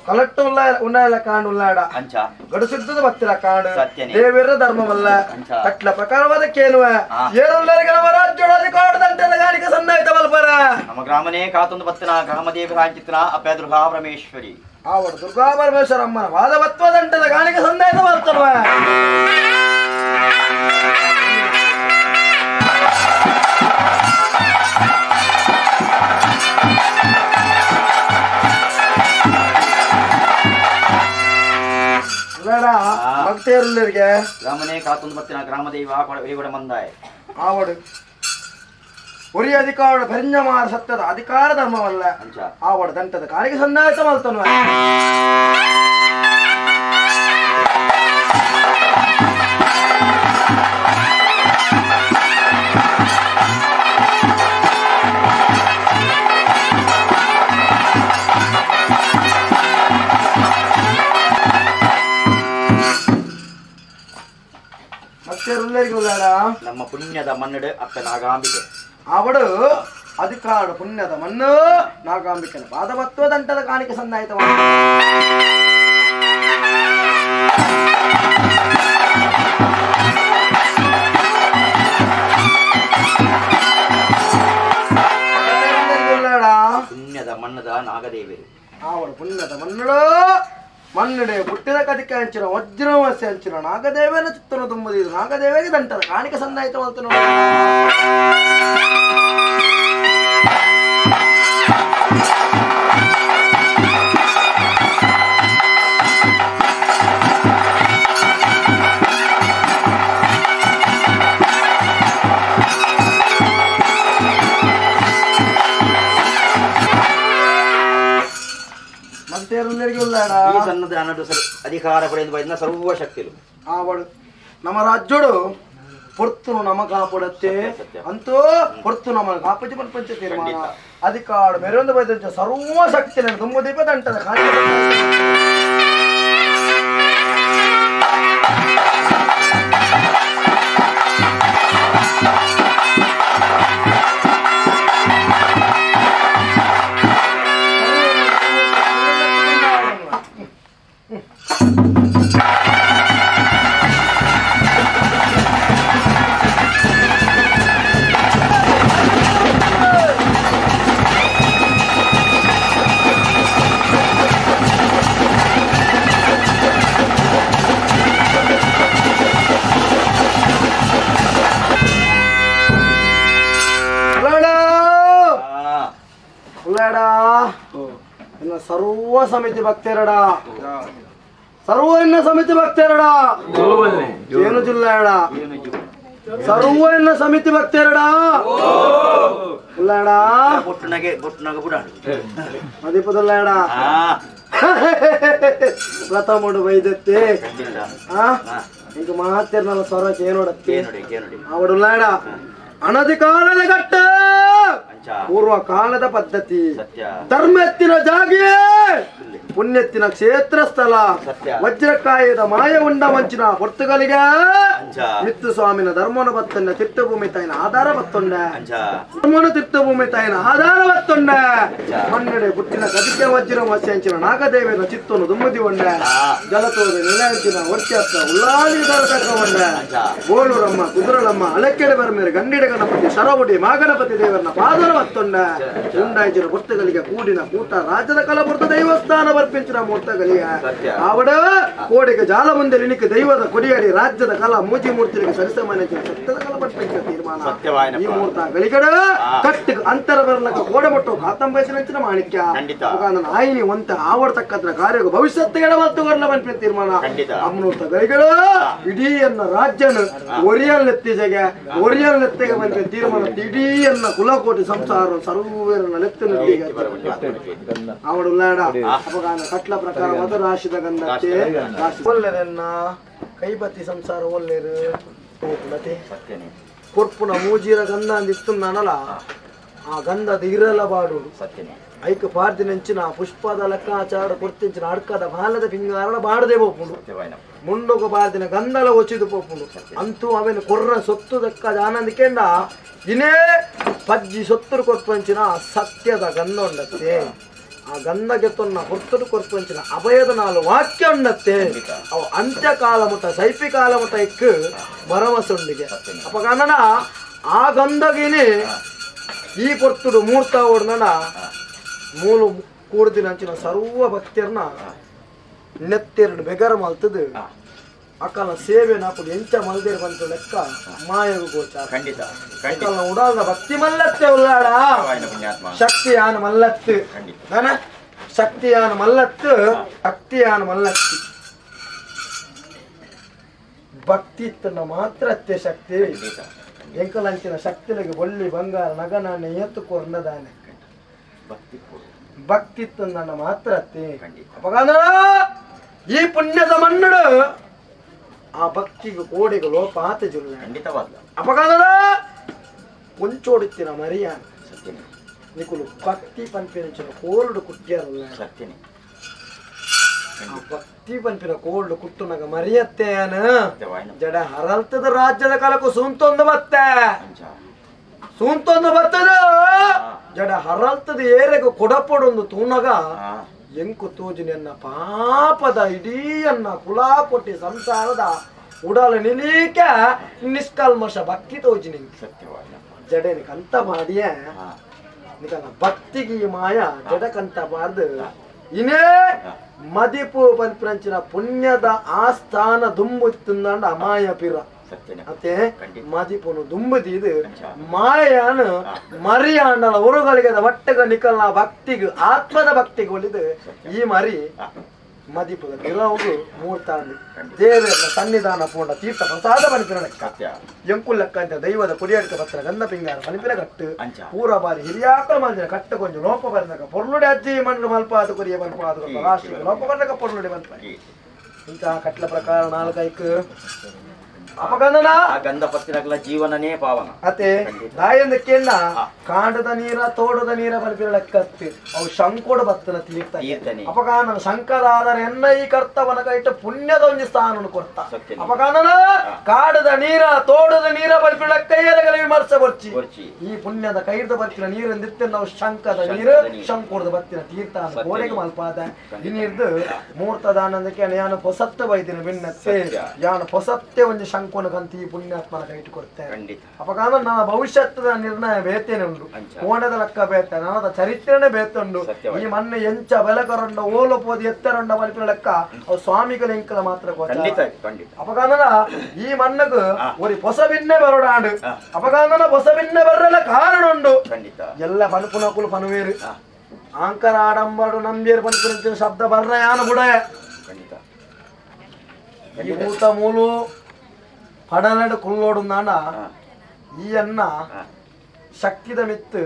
ಕಲಟ್ಟು ಉನ್ನಾಯ ಕಾಂಡ್ ಉಲ್ಲಾಡ ಗಡುಸುದ್ದದ ಬತ್ತಿರ ಕಾಂಡ್ ದೇವಿರ ಧರ್ಮವಲ್ಲ ಕಟ್ಲ ಪ್ರಕಾರವಾದ ಕೇಳುವ ಏರುಲ್ಲರಿಗೆ ನಮ್ಮ ರಾಜ್ಯೋಡ ಕಾಡದಂತೆ ಗಾಣಿಕ ಸನ್ನಾಯಿತ ಬಲ್ಪರ ನಮ್ಮ ಗ್ರಾಮನೇ ಕಾತೊಂದು ಬತ್ತಿನ ಗ್ರಾಮದೇವಿ ಹಾಂಚಿತ್ನ ಅಪ್ಪ ದುರ್ಗಾ ಪರಮೇಶ್ವರಿ ಆವಡು ದುರ್ಗಾ ಪರಮೇಶ್ವರಮ್ಮನ ವಾದವತ್ವದಂಟದ ಗಾಣಿಕ ಸಂದಾಯತ ಬರ್ತಲ್ವ ಭಕ್ತೇರುಲ್ಲರಿಗೆ ಗ್ರಾಮನೇ ಕಾತೊಂದು ಬತ್ತಿನ ಗ್ರಾಮದೇವ ಕೊಡ ಮಂದಾಯ ಆವಡು ಒರಿ ಅಧಿಕಾರ ಪರಿಂಜಮಾರ ಸತ್ಯದ ಅಧಿಕಾರ ಧರ್ಮವಲ್ಲ ಆವಡ ದಂಟದ ಕಾಲಿಗೆ ಸಂದಾಯತ ಮಾಡ್ತಾನ ನಮ್ಮ ಪುಣ್ಯದ ಮನ್ನಡು ಅಪ್ಪ ನಾಗಾಂಬಿಕೆ ಅವಡು ಅಧಿಕಾರ ಪುಣ್ಯದ ಮಣ್ಣು ನಾಗಾಂಬಿಕೆನ ಪಾದವತ್ವದಂಟದ ಕಾಣಿಕೆ ಸಂದಾಯಿತ ಪುಣ್ಯದ ಮಣ್ಣದ ನಾಗದೇವಿ ಅವಳು ಪುಣ್ಯದ ಮನ್ನಡು ಮನ್ನಡೆ ಹುಟ್ಟಿದ ಕದಿಕೆ ಅಂಚಿನ ವಜ್ರವಸ್ಯ ಅಂಚಿನ ನಾಗದೇವನ ಚಿತ್ತನ ತುಂಬುದಿದು ನಾಗದೇವಿಗೆ ದಂಟದ ಕಾಣಿಕೆ ಸಂದಾಯಿತ ಮಾಡ್ತಾನೆ ಅಧಿಕಾರ ಪಡೆದು ಸರ್ವಶಕ್ತಿಲು ಆವಡು ನಮ್ಮ ರಾಜ್ಯೋಡು ಪೊರ್ತುನು ನಮ ಕಾಪಡತ್ತೆ ಅಂತೂ ಪೊರ್ತು ನಮ್ಮ ಕಾಪಜಿ ಪಂಚ ತೀರ್ಮಾನ ಅಧಿಕಾರ ಮೇರೊಂದು ಬೈದ ಸರ್ವಶಕ್ತಿ ತುಂಬ ದೀಪ ದಂಟದ ಸರ್ವ ಸಮಿತಿ ಭಕ್ತರಡ ಸರ್ವ ಇನ್ನ ಸಮಿತಿ ಭಕ್ತರಡ ಏನು ಜಿಲ್ಲಾಡ ಸರ್ವ ಇನ್ನ ಸಮಿತಿ ಭಕ್ತರಡ ಉಲ್ಲಾಡ ಅದೀಪದಲ್ಲಾಡ ಪ್ರಥಮಡು ಬೈದತ್ತೆ ಇಂಕ ಮಾತಿರ್ನಲ್ಲ ಸ್ವರ ಕೇನೋಡತ್ತೆ ಅವಡುಲ್ಲಾಡ ಅನಧಿಕಾರದ ಘಟ್ಟ ಪೂರ್ವ ಕಾಲದ ಪದ್ಧತಿ ಧರ್ಮ ಎತ್ತಿನ ಜಾಗೆ ಪುಣ್ಯತ್ತಿನ ಕ್ಷೇತ್ರ ಸ್ಥಳ ವಜ್ರಕಾಯದ ಮಾಯ ಉಂಡ ವಂಚಿನ ಪೊರ್ತುಗಲಿಗ ಮಿತ್ತು ಸ್ವಾಮಿನ ಧರ್ಮನ ಬತ್ತೊಂಡ ತೀರ್ಥಭೂಮಿ ತಾಯಿನ ಆಧಾರ ಬತ್ತೊಂಡ ಧರ್ಮನ ತೀರ್ಥಭೂಮಿ ತಾಯಿನ ಆಧಾರ ಬತ್ತೊಂಡ ಮನ್ನಡೆ ಪುಟ್ಟಿನ ಕದಿಕೆ ವಜ್ರ ವಸ್ಯಾಂಚಿನ ನಾಗದೇವಿನ ಚಿತ್ತನು ದುಮ್ಮದಿ ಉಂಡ ಜಲತೋದ ನಿಲಯಂಚಿನ ಒರ್ಚತ್ತ ಉಲ್ಲಾಳಿ ತಕೊಂಡ ಬೋಳೂರಮ್ಮ ಕುದುರಳಮ್ಮ ಅಲಕ್ಕೆಡೆ ಬರಮೇರೆ ಗಂಡಿಡ ಗಣಪತಿ ಶರವುಡಿ ಮಾಗಣಪತಿ ದೇವರನ್ನ ಪಾದನ ಬತ್ತೊಂಡ ಉಂಡಾಯಿನ ಪೊರ್ತುಗಲಿಗೆ ಕೂಡಿನ ಕೂಟ ರಾಜ್ಯದ ಕಲಬುರ್ತ ದೈವಸ್ಥಾನ ಬರ್ಪಿಂಚಿನ ಮೂರ್ತಗಳಿಗೆ ಆವಡ ಕೋಡಿಗೆ ಜಾಲ ಮುಂದೆ ನಿನಕ್ಕೆ ದೈವದ ಕೊಡಿಯಡಿ ರಾಜ್ಯದ ಕಲಾ ಮೂಜಿ ಮೂರ್ತಿಗೆ ಸರಿಸಮಾನ ಸತ್ಯದ ಕಲ ಬರ್ಪಿಂಚಿನ ತೀರ್ಮಾನ ಈ ಮೂರ್ತ ಗಳಿಗಡ ಕಟ್ಟು ಅಂತರ ಬರಲಕ್ಕ ಕೋಡಮಟ್ಟು ಕಾತಂಬಯಸಿನ ಮಾಣಿಕ್ಯ ಆಯಿನಿ ಒಂತ ಆವಡ್ತಕ್ಕಂಥ ಕಾರ್ಯ ಭವಿಷ್ಯತ್ತಿಗೆ ಮತ್ತು ಕೊರಲ ಬನ್ಪಿನ ತೀರ್ಮಾನ ಅಮ್ಮನೂರ್ತ ಗಳಿಗಡ ಇಡೀ ಅನ್ನ ರಾಜ್ಯನ ಒರಿಯಲ್ ನೆತ್ತಿಜೆಗೆ ಒರಿಯಲ್ ನೆತ್ತಿಗೆ ಬಂದ ತೀರ್ಮಾನ ಇಡೀ ಅನ್ನ ಕುಲಕೋಟಿ ಸಂಸಾರ ಸರ್ವರನ್ನ ನೆತ್ತು ನೆತ್ತಿಗೆ ಅವಡುಲ್ಲಾಡ ಅಪಗಾನ ಕಟ್ಲ ಪ್ರಕಾರ ರಾಶಿದ ಗಂಧಕ್ಕೆ ರಾಶಿ ಒಳ್ಳೆದನ್ನ ಕೈಬತ್ತಿ ಸಂಸಾರ ಒಲ್ಲೇರು ಕೊರ್ಪುನ ಮೂಜೀರ ಗಂಧ ಅಂದಿತ್ತು ಆ ಗಂಧದ ಇರಲ ಬಾಡು ಐಕ ಪಾರ್ದಿನಂಚಿನ ಪುಷ್ಪದ ಲೆಕ್ಕಾಚಾರ ಕೊರ್ತಿಂಚಿನ ಅಡ್ಕದ ಬಾಲದ ಪಿಂಗಾರಣ ಬಾಡದೆ ಪೋಪುಂಡು ಮುಂಡೊಗ ಬಾರ್ದಿನ ಗಂಧಲ ಒಚಿದು ಪೋಪುಂಡು ಅಂತೂ ಅವೇನು ಕೊರ್ರ ಸೊತ್ತು ದಕ್ಕದ ಆನಂದಕ್ಕೆಂಡ ಇನೇ ಪಜ್ಜಿ ಸೊತ್ತರು ಕೊರ್ಪಂಚಿನ ಸತ್ಯದ ಗಂಧ ಉಂಡತ್ತೆ. ಆ ಗಂಧಗೆತ್ತೊನ್ನ ಹೊರ್ತಡು ಕೊರ್ಪಂಚಿನ ಅಭಯದ ನಾಲು ವಾಕ್ಯ ಉಂಡತ್ತೆ ಅವು ಅಂತ್ಯಕಾಲ ಮುಟ್ಟ ಸೈಪಿ ಕಾಲ ಮುಟ್ಟ ಇಕ್ಕು ಭರವಸೆಂಡಿಗೆ ಅಪಗನನ ಆ ಗಂಧಗಿನಿ ಈ ಪೊರ್ತುಡು ಮೂರ್ತ ಓಡ್ನನ ಮೂಲು ಕೂಡ್ದಿನ ಅಂಚಿನ ಸರ್ವ ಭಕ್ತಿಯರ್ನ ನೆತ್ತೆರಡು ಬೆಗರ ಮಲ್ತದು ಅಕಲ ಸೇವೆ ನಾಪುಡು ಎಂಚ ಮಲ್ದೇರು ಬಂತು ಲೆಕ್ಕ ಮಾಯಗು ಗೋಚಾರ ಖಂಡಿತ ಅಕಲ್ನ ಉಡಾಲ್ದ ಭಕ್ತಿ ಮಲ್ಲತ್ತೆ ಉಲ್ಲಾಡ ಶಕ್ತಿಯಾನ ಮಲ್ಲತ್ತು ನಾನ ಶಕ್ತಿಯಾನ ಮಲ್ಲತ್ತು ಭಕ್ತಿಯಾನ ಮಲ್ಲತ್ತಿ ಭಕ್ತಿ ಇತ್ತನ್ನ ಮಾತ್ರ ಅತ್ತೆ ಶಕ್ತಿ ಎಂಕಲಂಚಿನ ಶಕ್ತಿಲಿಗೆ ಒಳ್ಳಿ ಬಂಗಾರ ನಗನಾನೆ ಏತು ಕೊರ್ನದಾನೆ ಭಕ್ತಿ ಇತ್ತನ್ನ ಮಾತ್ರ ಅತ್ತೆ ಈ ಪುಣ್ಯದ ಮಣ್ಣಡು ಆ ಭಕ್ತಿಗೆ ಕೋಡಿಗೆ ಲೋಪ ಆತ ಜುಲ್ಲ ಖಂಡಿತವಾದ ಅಪಗಾದಡ ಕೊಂಚೋಡುತ್ತಿನ ಮರಿಯ ನಿಕುಲು ಭಕ್ತಿ ಪನ್ಪಿನ ಕೋಲ್ಡು ಕುಟ್ಟಿಯಾರಲ್ಲ ಸತ್ಯನೇ ಭಕ್ತಿ ಪನ್ಪಿನ ಕೋಲ್ಡು ಕುಟ್ಟುನಗ ಮರಿಯತ್ತೇನ ಜಡ ಹರಲ್ತದ ರಾಜ್ಯದ ಕಾಲಕ್ಕೂ ಸೂಂತೊಂದು ಬತ್ತೆ ಸೂಂತೊಂದು ಬತ್ತದ ಜಡ ಹರಲ್ತದ ಏರೆಗ ಕೊಡಪೊಡೊಂದು ತೂನಗ ಎಂಕು ತೋಜಿನೆನ್ನ ಪಾಪದ ಇಡೀಯನ್ನ ಕುಲಾಕೊಟ್ಟಿ ಸಂಸಾರದ ಉಡಲ ನಿಲೀಕ ನಿಷ್ಕಲ್ಮಶ ಭಕ್ತಿ ತೋಜಿನಿ ಸತ್ಯವಾದ ಜಡೇನಿ ಕಂತ ಮಾಡಿಯ ನಿಕನ ಭಕ್ತಿಗೆ ಮಾಯ ಜಡಕಂತ ಬಾರ್ದು ಇನೇ ಮದಿಪು ಪನ್ಪಿನಂಚಿನ ಪುಣ್ಯದ ಆಸ್ಥಾನ ದುಂಬುತ್ತಂದ ಅಮಾಯ ಪಿರ ಅತ್ತೆ ಮದಿಪುನು ದುಂಬುದಿದು ಮಾಯಾನು ಮರಿಯಾಂಡಲ ಉರುಗಳಿಗೆ ಒಟ್ಟಗ ನಿಕಲ್ನ ಭಕ್ತಿಗೆ ಆತ್ಮದ ಭಕ್ತಿಗೆ ಒಲಿದು ಈ ಮರಿ ಮದಿಪುದ ಬಿರವು ಮೂರ್ತಾಂಡು ದೇವರ ಸನ್ನಿಧಾನ ಪೂರ್ಣ ತೀರ್ಥ ಪ್ರಸಾದ ಪನಿಪಿನ ಲೆಕ್ಕ ಎಂಕುಲ್ಲಕ್ಕ ಅಂತ ದೈವದ ಕುಡಿಯಡ್ಕ ಪತ್ರ ಗಂಧ ಪಿಂಗಾರ ಪನಿಪಿನ ಕಟ್ಟು ಪೂರ ಬಾರಿ ಹಿರಿಯಾಕಲ ಮಲ್ದಿನ ಕಟ್ಟು ಕೊಂಚ ಲೋಪ ಬರನಕ ಪೊರ್ಲುಡೆ ಅಜ್ಜಿ ಮಣ್ಣು ಮಲ್ಪಾದ ಕುರಿಯ ಮಲ್ಪಾದ ರಾಷ್ಟ್ರೀಯ ಲೋಪ ಬರ್ನಕ ಪೊರ್ಲುಡೆ ಮಲ್ಪ ಇಂತಹ ಕಟ್ಲ ಪ್ರಕಾರ ನಾಲ್ಕೈಕ್ ಅಪಗಂಧನ ಆ ಗಂಧ ಪತ್ತಿನಗಲ ಜೀವನನೇ ಪಾವನ ಅತೆ ದಾಯಂದ ಕೇಳ ಕಾಂಡದ ನೀರ ತೋಡದ ನೀರ ಬಲ್ಪಿನ ಲೆಕ್ಕತ್ತಿ ಅವು ಶಂಕೋಡ ಬತ್ತನ ತೀರ್ಥ ಅಪಗಾನನ ಶಂಕರಾದರೆ ಎನ್ನ ಈ ಕರ್ತವನ ಕೈಟ ಪುಣ್ಯದ ಒಂದು ಸ್ಥಾನವನ್ನು ಕೊಡ್ತ ಅಪಗಾನನ ಕಾಡದ ನೀರ ತೋಡದ ನೀರ ಬಲ್ಪಿನ ಲೆಕ್ಕ ವಿಮರ್ಶೆ ಬರ್ಚಿ ಈ ಪುಣ್ಯದ ಕೈರ್ದ ಬರ್ತಿನ ನೀರೆಂದಿತ್ತೆ ನಾವು ಶಂಕದ ನೀರು ಶಂಕೋಡದ ಬತ್ತಿನ ತೀರ್ಥ ಗೋಡೆಗೆ ಮಲ್ಪಾದ ಇನ್ನಿರ್ದು ಮೂರ್ತದಾನಂದಕ್ಕೆ ಯಾನು ಪೊಸತ್ತೆ ಬೈದಿನ ಭಿನ್ನತ್ತೆ ಯಾನು ಪೊಸತ್ತೆ ಒಂದು ಶಂಕೋನ ಕಂತಿ ಪುಣ್ಯಾತ್ಮನ ಕೈಟ್ ಕೊಡ್ತೇನೆ ಅಪಗಾನ ನನ್ನ ಭವಿಷ್ಯದ ನಿರ್ಣಯ ಬೇತೇನೆ ಉಂಡು ಕೋಣದ ಲೆಕ್ಕ ಬೇತೆ ನನ್ನ ಚರಿತ್ರೆನೇ ಬೇತುಂಡು ಈ ಮಣ್ಣು ಎಂಚ ಬೆಲಕರೊಂಡ ಓಲು ಪೋದು ಎತ್ತರೊಂಡ ಮಲ್ಪಿನ ಲೆಕ್ಕ ಅವು ಸ್ವಾಮಿಗಳ ಇಂಕಲ ಮಾತ್ರ ಅಪಗಾನ ಈ ಮಣ್ಣಗು ಒರಿ ಪೊಸಬಿನ್ನೆ ಬರೋಡಾಂಡು ಅಪಗಾನ ಪೊಸಬಿನ್ನೆ ಬರಲ್ಲ ಕಾರಣ ಉಂಡು ಎಲ್ಲ ಪನುಪುನಕುಲು ಪನುವೇರು ಆಂಕರ ಆಡಂಬರು ನಂಬಿಯರು ಪನುಪಿನ ಶಬ್ದ ಬರ್ರ ಯಾನು ಬುಡ ಈ ಮೂತ ಮೂಲು ಪಡನಡು ಕುಲ್ಲೋಡುಂದಾಂಡ ಈ ಅನ್ನ ಶಕ್ತಿದ ಮಿತ್ತು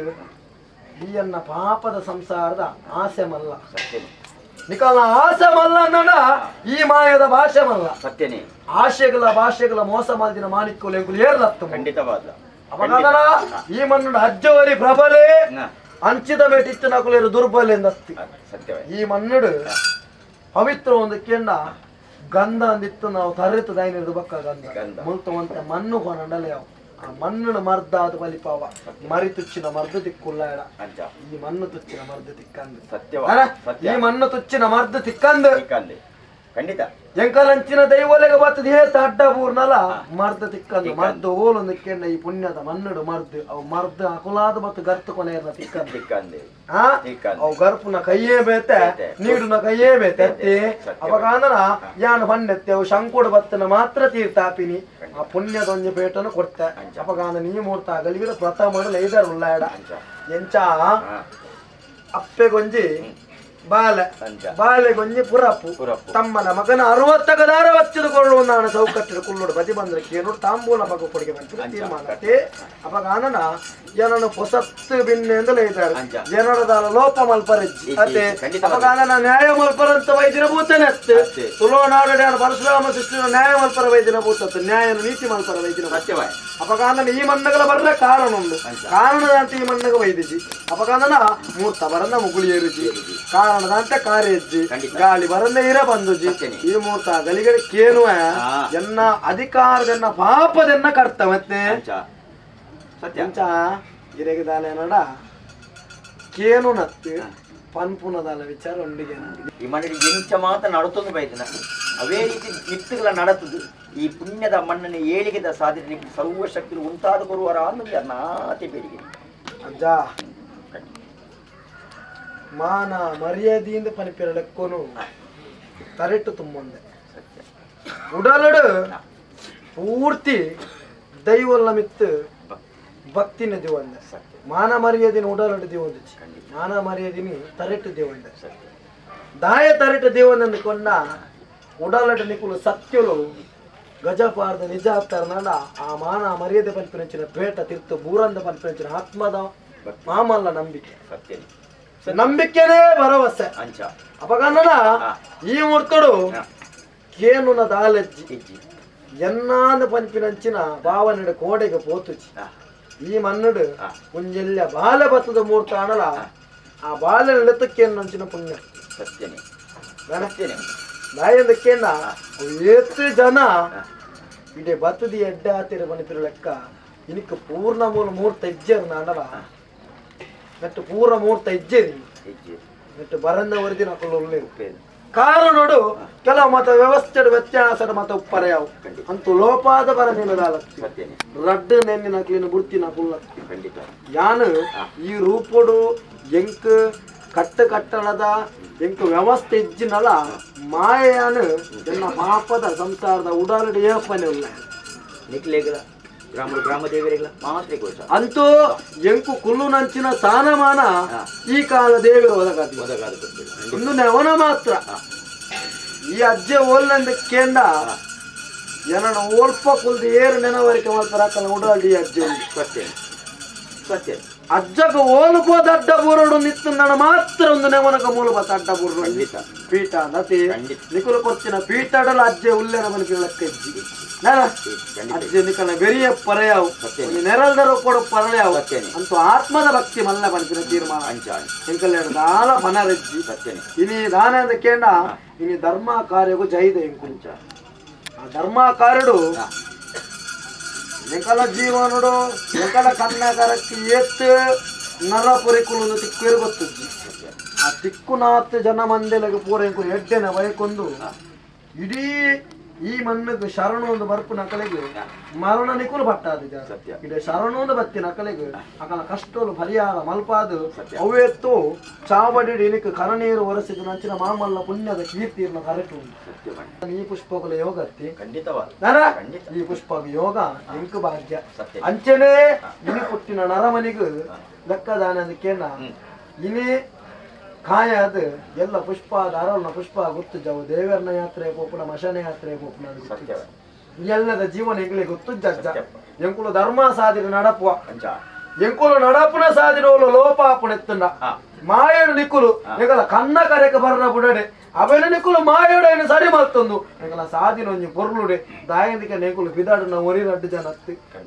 ಈ ಅನ್ನ ಪಾಪದ ಸಂಸಾರದ ಆಸೆ ಮಲ್ಲ ನಿಕಲ್ನ ಆಸೆ ಮಲ್ಲ ಅಂದ ಈ ಮಾಯದ ಭಾಷೆ ಮಲ್ಲ ಸತ್ಯನೇ ಆಶೆಗಳ ಭಾಷೆಗಳ ಮೋಸ ಮಾಲ್ದಿನ ಮಾಣಿಕ್ಯಗಳು ಏರ್ಲತ್ತು ಖಂಡಿತವಾದ ಅಪಗಾದನ ಈ ಮಣ್ಣು ಅಜ್ಜವರಿ ಪ್ರಬಲೆ ಅಂಚಿದ ಮೇಟಿತ್ತು ನಕುಲೇರು ದುರ್ಬಲೆ ಎಂದಸ್ತಿ ಈ ಮಣ್ಣುಡು ಪವಿತ್ರ ಒಂದು ಕೆಂಡ ಗಂಧ ಅಂದಿತ್ತು ನಾವು ತರಿತು ದೈನಿರ್ದು ಬಕ್ಕ ಗಂಧ ಮುಲ್ತವಂತ ಮಣ್ಣು ಕೊನಂಡಲೆ ಯಾವ ಆ ಮಣ್ಣು ಮರ್ದ ಅದು ಬಲಿಪಾವ ಮರಿ ತುಚ್ಚಿನ ಮರ್ದು ತಿಕ್ಕುಲ್ಲ ಈ ಮಣ್ಣು ತುಚ್ಚಿನ ಮರ್ದು ತಿಕ್ಕಂದು ಈ ಮಣ್ಣು ತುಚ್ಚಿನ ಮರ್ದು ತಿಕ್ಕಂದು ಖಂಡಿತ ಎಂಕಲಂಚಿನ ದೈವಲೆಗ ಬರ್ತದೆ ಹೇ ಅಡ್ಡ ಪೂರ್ಣಲ ಮರ್ದ ತಿಕ್ಕಂದು ಮರ್ದು ಓಲೊಂದು ಕೆಂಡ ಈ ಪುಣ್ಯದ ಮಣ್ಣುಡು ಮರ್ದು ಅವು ಮರ್ದು ಅಕುಲಾದ ಮತ್ತು ಗರ್ತು ಕೊನೆಯರ್ನ ತಿಕ್ಕಂದು ತಿಕ್ಕಂದು ಅವು ಗರ್ಪುನ ಕೈಯೇ ಬೇತೆ ನೀಡುನ ಕೈಯೇ ಬೇತೆ ಅತ್ತೆ ಅಪಗಾನನ ಯಾನು ಬಣ್ಣೆತ್ತೆ ಅವು ಶಂಕೋಡು ಬತ್ತನ ಮಾತ್ರ ತೀರ್ಥಾಪಿನಿ ಆ ಪುಣ್ಯದೊಂಜಿ ಪೇಟನ್ನು ಕೊಡ್ತೆ ಅಪಗಾನ ನೀ ಮೂರ್ತ ಗಲಿಗಿಡ ಪ್ರಥಮ ಲೈದರ್ ಉಳ್ಳಾಡ ಎಂಚ ಅಪ್ಪೆಗೊಂಜಿ ಬಾಲೆ ಬಾಲೆಗೊಂಜಿ ಪುರಪ್ಪು ತಮ್ಮನ ಮಗನ 60 ವಚ್ಚಿದುಕೊಳ್ಳುವ ನಾನು ಚೌಕಟ್ಟಿನ ಕುಲ್ಲೋಡು ಬದಿ ಬಂದ್ರೆ ಕೇನೋಡು ತಾಂಬೂಲ ಮಗು ಕೊಡುಗೆ ಬಂತು ತೀರ್ಮಾನಕ್ಕೆ ಅಪಗಾನನ ಏನನ್ನು ಪೊಸತ್ತು ಬಿನ್ನೆ ಎಂದಲೇ ಇದ್ದಾರೆ ಜನರದಾಲ ಲೋಪ ಮಲ್ಪರಜ್ಜಿ ಅತ್ತೆ ಅಪಗಾನನ ನ್ಯಾಯ ಮಲ್ಪರಂತ ವೈದ್ಯನ ಭೂತನೆ ಅತ್ತೆ ತುಳುನಾಡು ಪರಶುರಾಮ ಸೃಷ್ಟಿನ ನ್ಯಾಯ ಮಲ್ಪರ ವೈದ್ಯನ ಭೂತತ್ತು ನ್ಯಾಯನ ನೀತಿ ಮಲ್ಪರ ವೈದ್ಯನ ಅಪಗಾನನ ಈ ಮಣ್ಣಗಳ ಬರ್ರ ಕಾರಣ ಉಂಡು ಕಾರಣದಂತೆ ಈ ಮಣ್ಣಗ ವೈದ್ಯಜಿ ಅಪಗಾನನ ಮೂರ್ತ ಬರನ್ನ ಮುಗುಳಿಯರುಜಿ ಕಾರಣದಂತೆ ಕಾರ್ಯಜ್ಜಿ ಗಾಳಿ ಬರನ್ನ ಇರ ಬಂದುಜಿ ಈ ಮೂರ್ತ ಗಲಿಗಡೆ ಕೇನುವ ಎನ್ನ ಅಧಿಕಾರದನ್ನ ಪಾಪದನ್ನ ಕರ್ತವತ್ತೆ ಎಂಚ ಗಿರೆಗದಾಲೆ ನಡ ಕೇನು ನತ್ತು ಪನ್ಪುನದಾಲ ವಿಚಾರ ಉಂಡಿಗೆ ಈ ಮಣ್ಣು ಎಂಚ ಮಾತ್ರ ನಡತೊಂದು ಬೈದನ ಅವೇ ರೀತಿ ನಿತ್ತುಗಳ ನಡತದು ಈ ಪುಣ್ಯದ ಮಣ್ಣನ್ನು ಏಳಿಗೆದ ಸಾಧನೆ ಸರ್ವಶಕ್ತಿ ಉಂಟಾದ ಕೊರುವರ ಅನ್ನೋದು ನಾತೆ ಬೇಡಿಗೆ ಅಜ್ಜ ಮಾನ ಮರ್ಯಾದೆಯಿಂದ ಪನಿಪಿರ ಲೆಕ್ಕೋನು ತರೆಟ್ಟು ತುಂಬೊಂದೆ ಉಡಲಡು ಪೂರ್ತಿ ದೈವಲ್ಲ ಮಿತ್ತು ಭಕ್ತಿನ ದೇವಂದೆ ಮಾನ ಮರ್ಯಾದಿನ ಉಡಲಡು ದೇವಂದೆ ಮಾನ ಮರ್ಯಾದಿನಿ ತರೆಟ್ಟು ದೇವಂದೆ ದಾಯ ತರೆಟ್ಟು ದೇವಂದೆ ಕೊಂಡ ಉಡಲಡು ನಿಕುಲು ಸತ್ಯಲು ಗಜಪಾರದ ನಿಜ ಆಗ್ತಾರನಲ್ಲ ಆ ಮಾನ ಮರ್ಯಾದೆ ಪನ್ಪಿನಂಚಿನ ಪೇಟ ತಿರ್ತು ಬೂರಂದ ಪನ್ಪಿನಂಚಿನ ಆತ್ಮದ ಮಾಮಲ್ಲ ನಂಬಿಕೆ ನಂಬಿಕೆನೇ ಭರವಸೆ ಅಪಗನ್ನಡ ಈ ಮೂರ್ತಡು ಕೇನುನ ದಾಲಜ್ಜಿ ಎನ್ನಾದ ಪನ್ಪಿನಂಚಿನ ಭಾವನೆಡು ಕೋಡೆಗೆ ಪೋತುಚಿ ಈ ಮಣ್ಣುಡು ಒಂಜೆಲ್ಲ ಬಾಲೆ ಬತ್ತದ ಮೂರ್ತ ಆಣಲ ಆ ಬಾಲೆ ನೆಲತಕ್ಕೇನಂಚಿನ ಪುಣ್ಯ ಸತ್ಯನೇ ದಾಯಂದಕ್ಕೇನ ಏತ್ ಜನ ಇಡೀ ಬತ್ತದಿ ಎಡ್ಡೆ ಆತಿರ ಬನಿಪಿರ ಲೆಕ್ಕ ಇನಿಕ್ ಪೂರ್ಣ ಮೂಲ ಮೂರ್ತ ಇಜ್ಜೇರು ನಾಡಲ ನೆಟ್ಟು ಪೂರ್ಣ ಮೂರ್ತ ಇಜ್ಜೇರಿ ನೆಟ್ಟು ಬರಂದ ವರದಿನ ಅಕುಲು ಕಾರಣೋಡು ಕೆಲವು ಮತ ವ್ಯವಸ್ಥೆ ವ್ಯತ್ಯಾಸದ ಮತ ಉಪ್ಪರೆಯಾವು ಅಂತೂ ಲೋಪಾದ ಬರ ನೀನು ರಡ್ಡು ನೆನ್ನಿನ ಕ್ಲೀನ ಬುರ್ತಿನ ಕುಲ್ಲ ಯಾನು ಈ ರೂಪೋಡು ಎಂಕ್ ಕಟ್ಟು ಕಟ್ಟಣದ ಎಂಕ್ ವ್ಯವಸ್ಥೆ ಇಜ್ಜಿನಲ್ಲ ಮಾಯಾನು ಎನ್ನ ಪಾಪದ ಸಂಸಾರದ ಉಡಾಲಡು ಏಪನೆ ಉಲ್ಲ ನಿಕ್ಲೇಗಲ ಗ್ರಾಮ ಗ್ರಾಮ ದೇವರಿಗಳ ಮಾತ್ರ ಅಂತೂ ಎಂಕು ಕುಲ್ಲು ನಂಚಿನ ಸ್ಥಾನಮಾನ ಈ ಕಾಲ ದೇವರು ಒದಗಾದ ಒಂದು ನೆವನ ಮಾತ್ರ ಈ ಅಜ್ಜೆ ಓಲ್ನಂದ ಕೇಂದ್ರ ಏನನ್ನ ಓಲ್ಪ ಕುಲ್ದು ಏರು ನೆನವರಿಕೆ ಮಾತ್ರ ಉಡಾಲ್ಡಿ ಈ ಅಜ್ಜೆ ಸತ್ಯ ಸತ್ಯ ಅಜ್ಜಗ ಓಲ್ಪೋದ ಅಡ್ಡ ಬೂರಡು ನಿತ್ತು ನನ್ನ ಮಾತ್ರ ಒಂದು ನೆವನಕ ಮೂಲ ಬತ್ತ ಅಡ್ಡ ಬೂರಡು ಪೀಠ ನತಿ ನಿಕುಲು ಕೊರ್ತಿನ ಪೀಠಡಲ ಅಜ್ಜೆ ಉಲ್ಲೇನ ಮನಕಿನ ಲೆಕ್ಕ ಇಜ್ಜಿ ಅಜ್ಜೆ ನಿಕಲ ಬೆರಿಯ ಪರೆಯಾವು ನೆರಲ್ದರ ಕೊಡು ಪರಳೆಯಾವು ಅಂತೂ ಆತ್ಮದ ಭಕ್ತಿ ಮಲ್ಲ ಬನಕಿನ ತೀರ್ಮಾನ ಎಂಕಲ್ಲೇಡು ದಾಲ ಬನರಜ್ಜಿ ಇನಿ ದಾನ ಕೇಂಡ ಇನಿ ಧರ್ಮ ಕಾರ್ಯಗೂ ಜೈದ ಎಂಕುಂಚ ಆ ಧರ್ಮ ಕಾರ್ಯಡು ಎಂಕಲ ಜೀವನಡು ಎಂಕಲ ಕನ್ನಗರಕ್ಕೆ ಏತ್ ನರಪುರಿಕುಲು ತಿಕ್ಕು ಗೊತ್ತುಜ್ಜಿ ಆ ತಿಕ್ಕುನಾತ್ ಜನ ಮಂದೆಲಗ ಪೂರ ಎಂಕು ಎಡ್ಡೆನ ಬಯಕೊಂದು ಇಡೀ ಈ ಮಣ್ಣು ಶರಣು ಒಂದು ಬರ್ಪು ನಕಲೆಗೆ ಮರಣ ನಿಕುಲು ಪಟ್ಟಾದ ಇಡೀ ಶರಣು ಒಂದು ಬತ್ತಿ ನಕಲೆಗೆ ಅಕಲ ಕಷ್ಟಲು ಪರಿಹಾರ ಮಲ್ಪಾದು ಅವೆತ್ತು ಚಾವಡಿ ಇನಿಕ್ ಕರನೀರು ಒರೆಸಿದ ನಂಚಿನ ಮಾಮಲ್ಲ ಪುಣ್ಯದ ಕೀರ್ತಿಯನ್ನು ಕರೆಟು ಈ ಪುಷ್ಪಗಳ ಯೋಗ ಅತ್ತಿ ಈ ಪುಷ್ಪ ಯೋಗ ಇಂಕು ಭಾಗ್ಯ ಅಂಚನೆ ಇನಿ ಪುಟ್ಟಿನ ನರಮನಿಗೂ ಲೆಕ್ಕದಾನ ಕೇನ ಇನಿ ಕಾಯ ಅದು ಎಲ್ಲ ಪುಷ್ಪ ಅರಳನ ಪುಷ್ಪ ಗೊತ್ತು ಜಾವು ದೇವರನ ಯಾತ್ರೆ ಪೋಪುಣ ಮಶಾನ ಯಾತ್ರೆ ಪೋಪುಣ ಎಲ್ಲದ ಜೀವನ ಎಂಗ್ಲೆ ಗೊತ್ತು ಜಜ್ಜ ಎಂಕುಲು ಧರ್ಮ ಸಾಧಿನ ನಡಪುವ ಎಂಕುಲು ನಡಪುನ ಸಾಧಿನೋಲು ಲೋಪಾಪುಣ ಎತ್ತುಂಡ ಮಾಯಡು ನಿಕ್ಕುಲು ಎಂಕಲ ಕನ್ನ ಕರೆಕ ಬರ್ನ ಬುಡಡೆ ಅವೆನ ನಿಕ್ಕುಲು ಮಾಯಡು ಸರಿ ಮಲ್ತೊಂದು ಎಂಕಲ ಸಾಧಿನ ಒಂಜಿ ಪೊರ್ಲುಡೆ ದಾಯಂದಿಕ ನೆಂಕುಲು ಬಿದಾಡುನ ಒರಿ ರಡ್ಡು ಜನ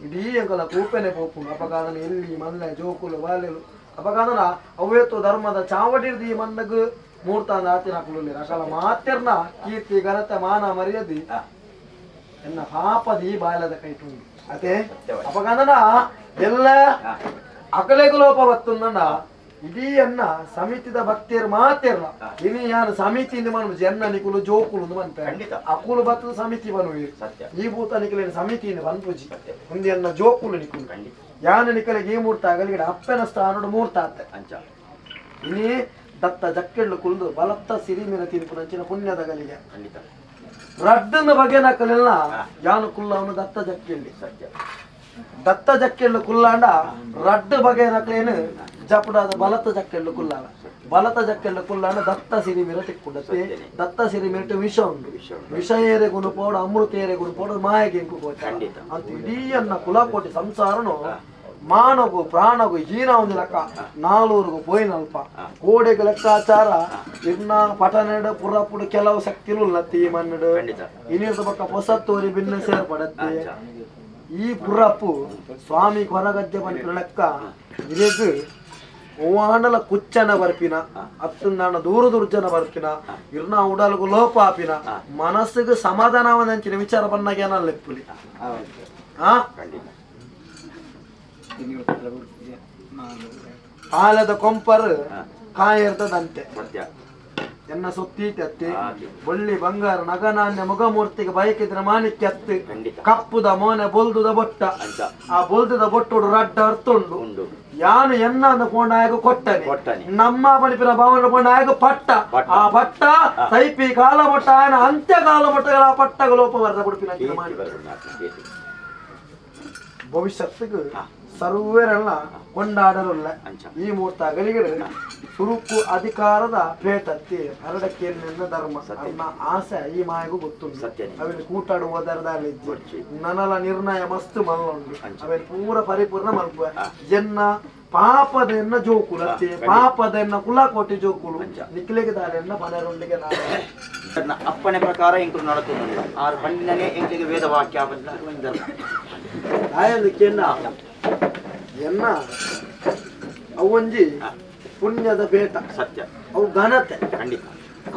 ಇಡೀ ಎಂಕಲ ಕೂಪೆನೆ ಪೋಪುಂಡು ಅಪಗಾದನ ಎಲ್ಲಿ ಮಲ್ಲೆ ಜೋಕುಲು ಬಾಲೆಲು ಅಪಗಾದನ ಅವ್ಯತ್ತು ಧರ್ಮದ ಚಾವಡಿರ್ದಿ ಮನ್ನಗ್ ಮೂರ್ತಾನ ಆತಿನ ಕುಲುಲಿ ಅಕಲ ಮಾತೆರ್ನ ಕೀರ್ತಿ ಘನತೆ ಮಾನ ಮರ್ಯಾದೆ ಎನ್ನ ಪಾಪದ ಈ ಬಾಲದ ಕೈಟುಂಡು ಅದೇ ಅಪಗಾದನ ಎಲ್ಲ ಅಕಲೆಗು ಲೋಪ ಬತ್ತುಂದಣ್ಣ ಇಡೀ ಅನ್ನ ಸಮಿತಿದ ಭಕ್ತಿಯರು ಮಾತೆರ್ನ ಇನಿ ಯಾನು ಸಮಿತಿ ಮನು ಎನ್ನ ನಿಕುಲು ಜೋಕುಲು ಮನ್ಪೆ ಅಕುಲು ಬತ್ತದ ಸಮಿತಿ ಬನುವಿ ಈ ಭೂತ ನಿಕುಲೇನು ಸಮಿತಿ ಬನ್ಪುಜಿ ಒಂದು ಎನ್ನ ಜೋಕುಲು ನಿಕುಲು ಯಾನು ನಿಕಲಿಗೆ ಈ ಮೂರ್ತ ಆಗಲಿ ಅಪ್ಪನ ಸ್ಥಾನಡು ಮೂರ್ತ ಆತೆ ಇನಿ ದತ್ತ ಜಕ್ಕೆಳ್ಳು ಕುಲ್ದು ಬಲತ್ತ ಸಿರಿಮಿನ ತಿನ್ಪುನಂಚಿನ ಪುಣ್ಯದ ಗಲಿಗೆ ರಡ್ಡನ ಬಗೆ ನಕಲೆಲ್ಲ ಯಾನು ಕುಲ್ಲವನು ದತ್ತ ಜಕ್ಕೆಳ್ಳಿ ದತ್ತ ಜಕ್ಕೆಳ್ಳು ಕುಲ್ಲಾಂಡ ರಡ್ಡು ಬಗೆ ನಕಲೇನು ಜಪುಡಾದ ಬಲತ ಜಕ್ಕೆಳ್ಳು ಕುಲ್ಲಾಣ ಬಲತ ಜಕ್ಕೆಳ್ಳು ಕುಲ್ಲಾಂಡ ದತ್ತ ಸಿರಿಮಿರ ತಿಕ್ಕುಂಡತೆ ದತ್ತ ಸಿರಿಮಿರಟು ವಿಷ ಉಂಡು ವಿಷ ಏರೆ ಗುಣ ಪೋಡು ಅಮೃತ ಏರೆ ಗುಣ ಪೋಡು ಮಾಯಗೆ ಎಂಕು ಅಂತ ಇಡೀ ಅನ್ನ ಕುಲಕೋಟಿ ಸಂಸಾರನು ಮಾನಗು ಪ್ರಾಣಗು ಹೀನ ಒಂದು ಲೆಕ್ಕ ನಾಲೂರಿಗೂ ಪೋಯಿನಲ್ಪ ಕೋಡೆಗೆ ಲೆಕ್ಕಾಚಾರ ಇರ್ನ ಪಟನೆಡು ಪುರಪುಡು ಕೆಲವು ಶಕ್ತಿಲು ಉಲ್ಲತ್ತಿ ಈ ಮಣ್ಣು ಇನ್ನಿರ್ದ ಪಕ್ಕ ಹೊಸತ್ತೋರಿ ಭಿನ್ನ ಸೇರ್ಪಡತ್ತೆ ಈ ಪುರಪ್ಪು ಸ್ವಾಮಿ ಕೊರಗಜ್ಜೆ ಪನ್ಪಿನ ಲೆಕ್ಕ ಇರೆಗ್ ಓವಾಂಡಲ ಕುಚ್ಚನ ಬರ್ಪಿನ ಅತ್ತುಂದಾಣ ದೂರ ದುರ್ಜನ ಬರ್ಪಿನ ಇರ್ನ ಉಡಲ್ಗು ಲೋಪ ಆಪಿನ ಮನಸ್ಸಿಗೆ ಸಮಾಧಾನವಂಚಿನ ವಿಚಾರ ಬನ್ನಾಗ ಏನಲ್ಲ ಲೆಪ್ಪುಲಿ ಆಲದ ಕೊಂಪರ್ ಕಾಯಿರ್ತದಂತೆ ಎನ್ನ ಸೊತ್ತೀಟತ್ತೆ ಬಳ್ಳಿ ಬಂಗಾರ ನಗನಾನ್ಯ ಮುಗಮೂರ್ತಿಗೆ ಬಯಕಿದ್ರೆ ಮಾಣಿಕ್ಯತ್ತು ಕಪ್ಪುದ ಮೋನೆ ಬೊಲ್ದುದ ಬೊಟ್ಟ ಆ ಬೊಲ್ದುದ ಬೊಟ್ಟುಡು ರಡ್ಡ ಅರ್ಥುಂಡು ಯಾನು ಎನ್ನ ಅಂದ ಪೋಂಡಾಯಗ ಕೊಟ್ಟನೆ ನಮ್ಮ ಪಣಿಪಿನ ಭವನ ಪೋಂಡಾಯಗ ಪಟ್ಟ ಆ ಪಟ್ಟ ತೈಪಿ ಕಾಲ ಬೊಟ್ಟ ಆಯನ ಅಂತ್ಯ ಕಾಲ ಬೊಟ್ಟಗಳ ಆ ಪಟ್ಟಗ ಲೋಪ ವರ್ದ ಕೊಡ್ಪಿನ ಭವಿಷ್ಯತ್ತಿಗೆ ಸರ್ವೇರೆಲ್ಲ ಕೊಂಡಾಡರಲ್ಲ ಈ ಮೂರ್ತ ಅಗಲಿಗಳು ಸುರುಕು ಅಧಿಕಾರದ ಪೇಟತ್ತಿ ಹರಡಕ್ಕೆ ಧರ್ಮ ಅನ್ನ ಆಸೆ ಈ ಮಾಯಗೂ ಗೊತ್ತುಂಟು ಅವೆಲ್ಲ ಕೂಟಾಡುವ ದರದಲ್ಲಿ ನನಲ ನಿರ್ಣಯ ಮಸ್ತ್ ಮಲ್ಲುಂಡು ಅವೆಲ್ಲ ಪೂರ ಪರಿಪೂರ್ಣ ಮಲ್ಪ ಎನ್ನ ಪಾಪದ ಎನ್ನ ಜೋಕುಲು ಅತ್ತೆ ಪಾಪದ ಎನ್ನ ಕುಲಕೋಟಿ ಜೋಕುಲು ನಿಕ್ಲೆಗೆ ದಾರೆನ್ನ ಪದರೊಂದಿಗೆ ನಾನು ಅಪ್ಪಣೆ ಪ್ರಕಾರ ಎಂಕುಲು ನಡತುಂಡು ಆರು ಪಂಡಿನೇ ಎಂಕಲಿಗೆ ವೇದ ವಾಕ್ಯ ಆಯದಕ್ಕೆನ್ನ ಎನ್ನ ಅವೊಂಜಿ ಪುಣ್ಯದ ಪೇಟ ಸತ್ಯ ಅವು ಘನತೆ ಖಂಡಿತ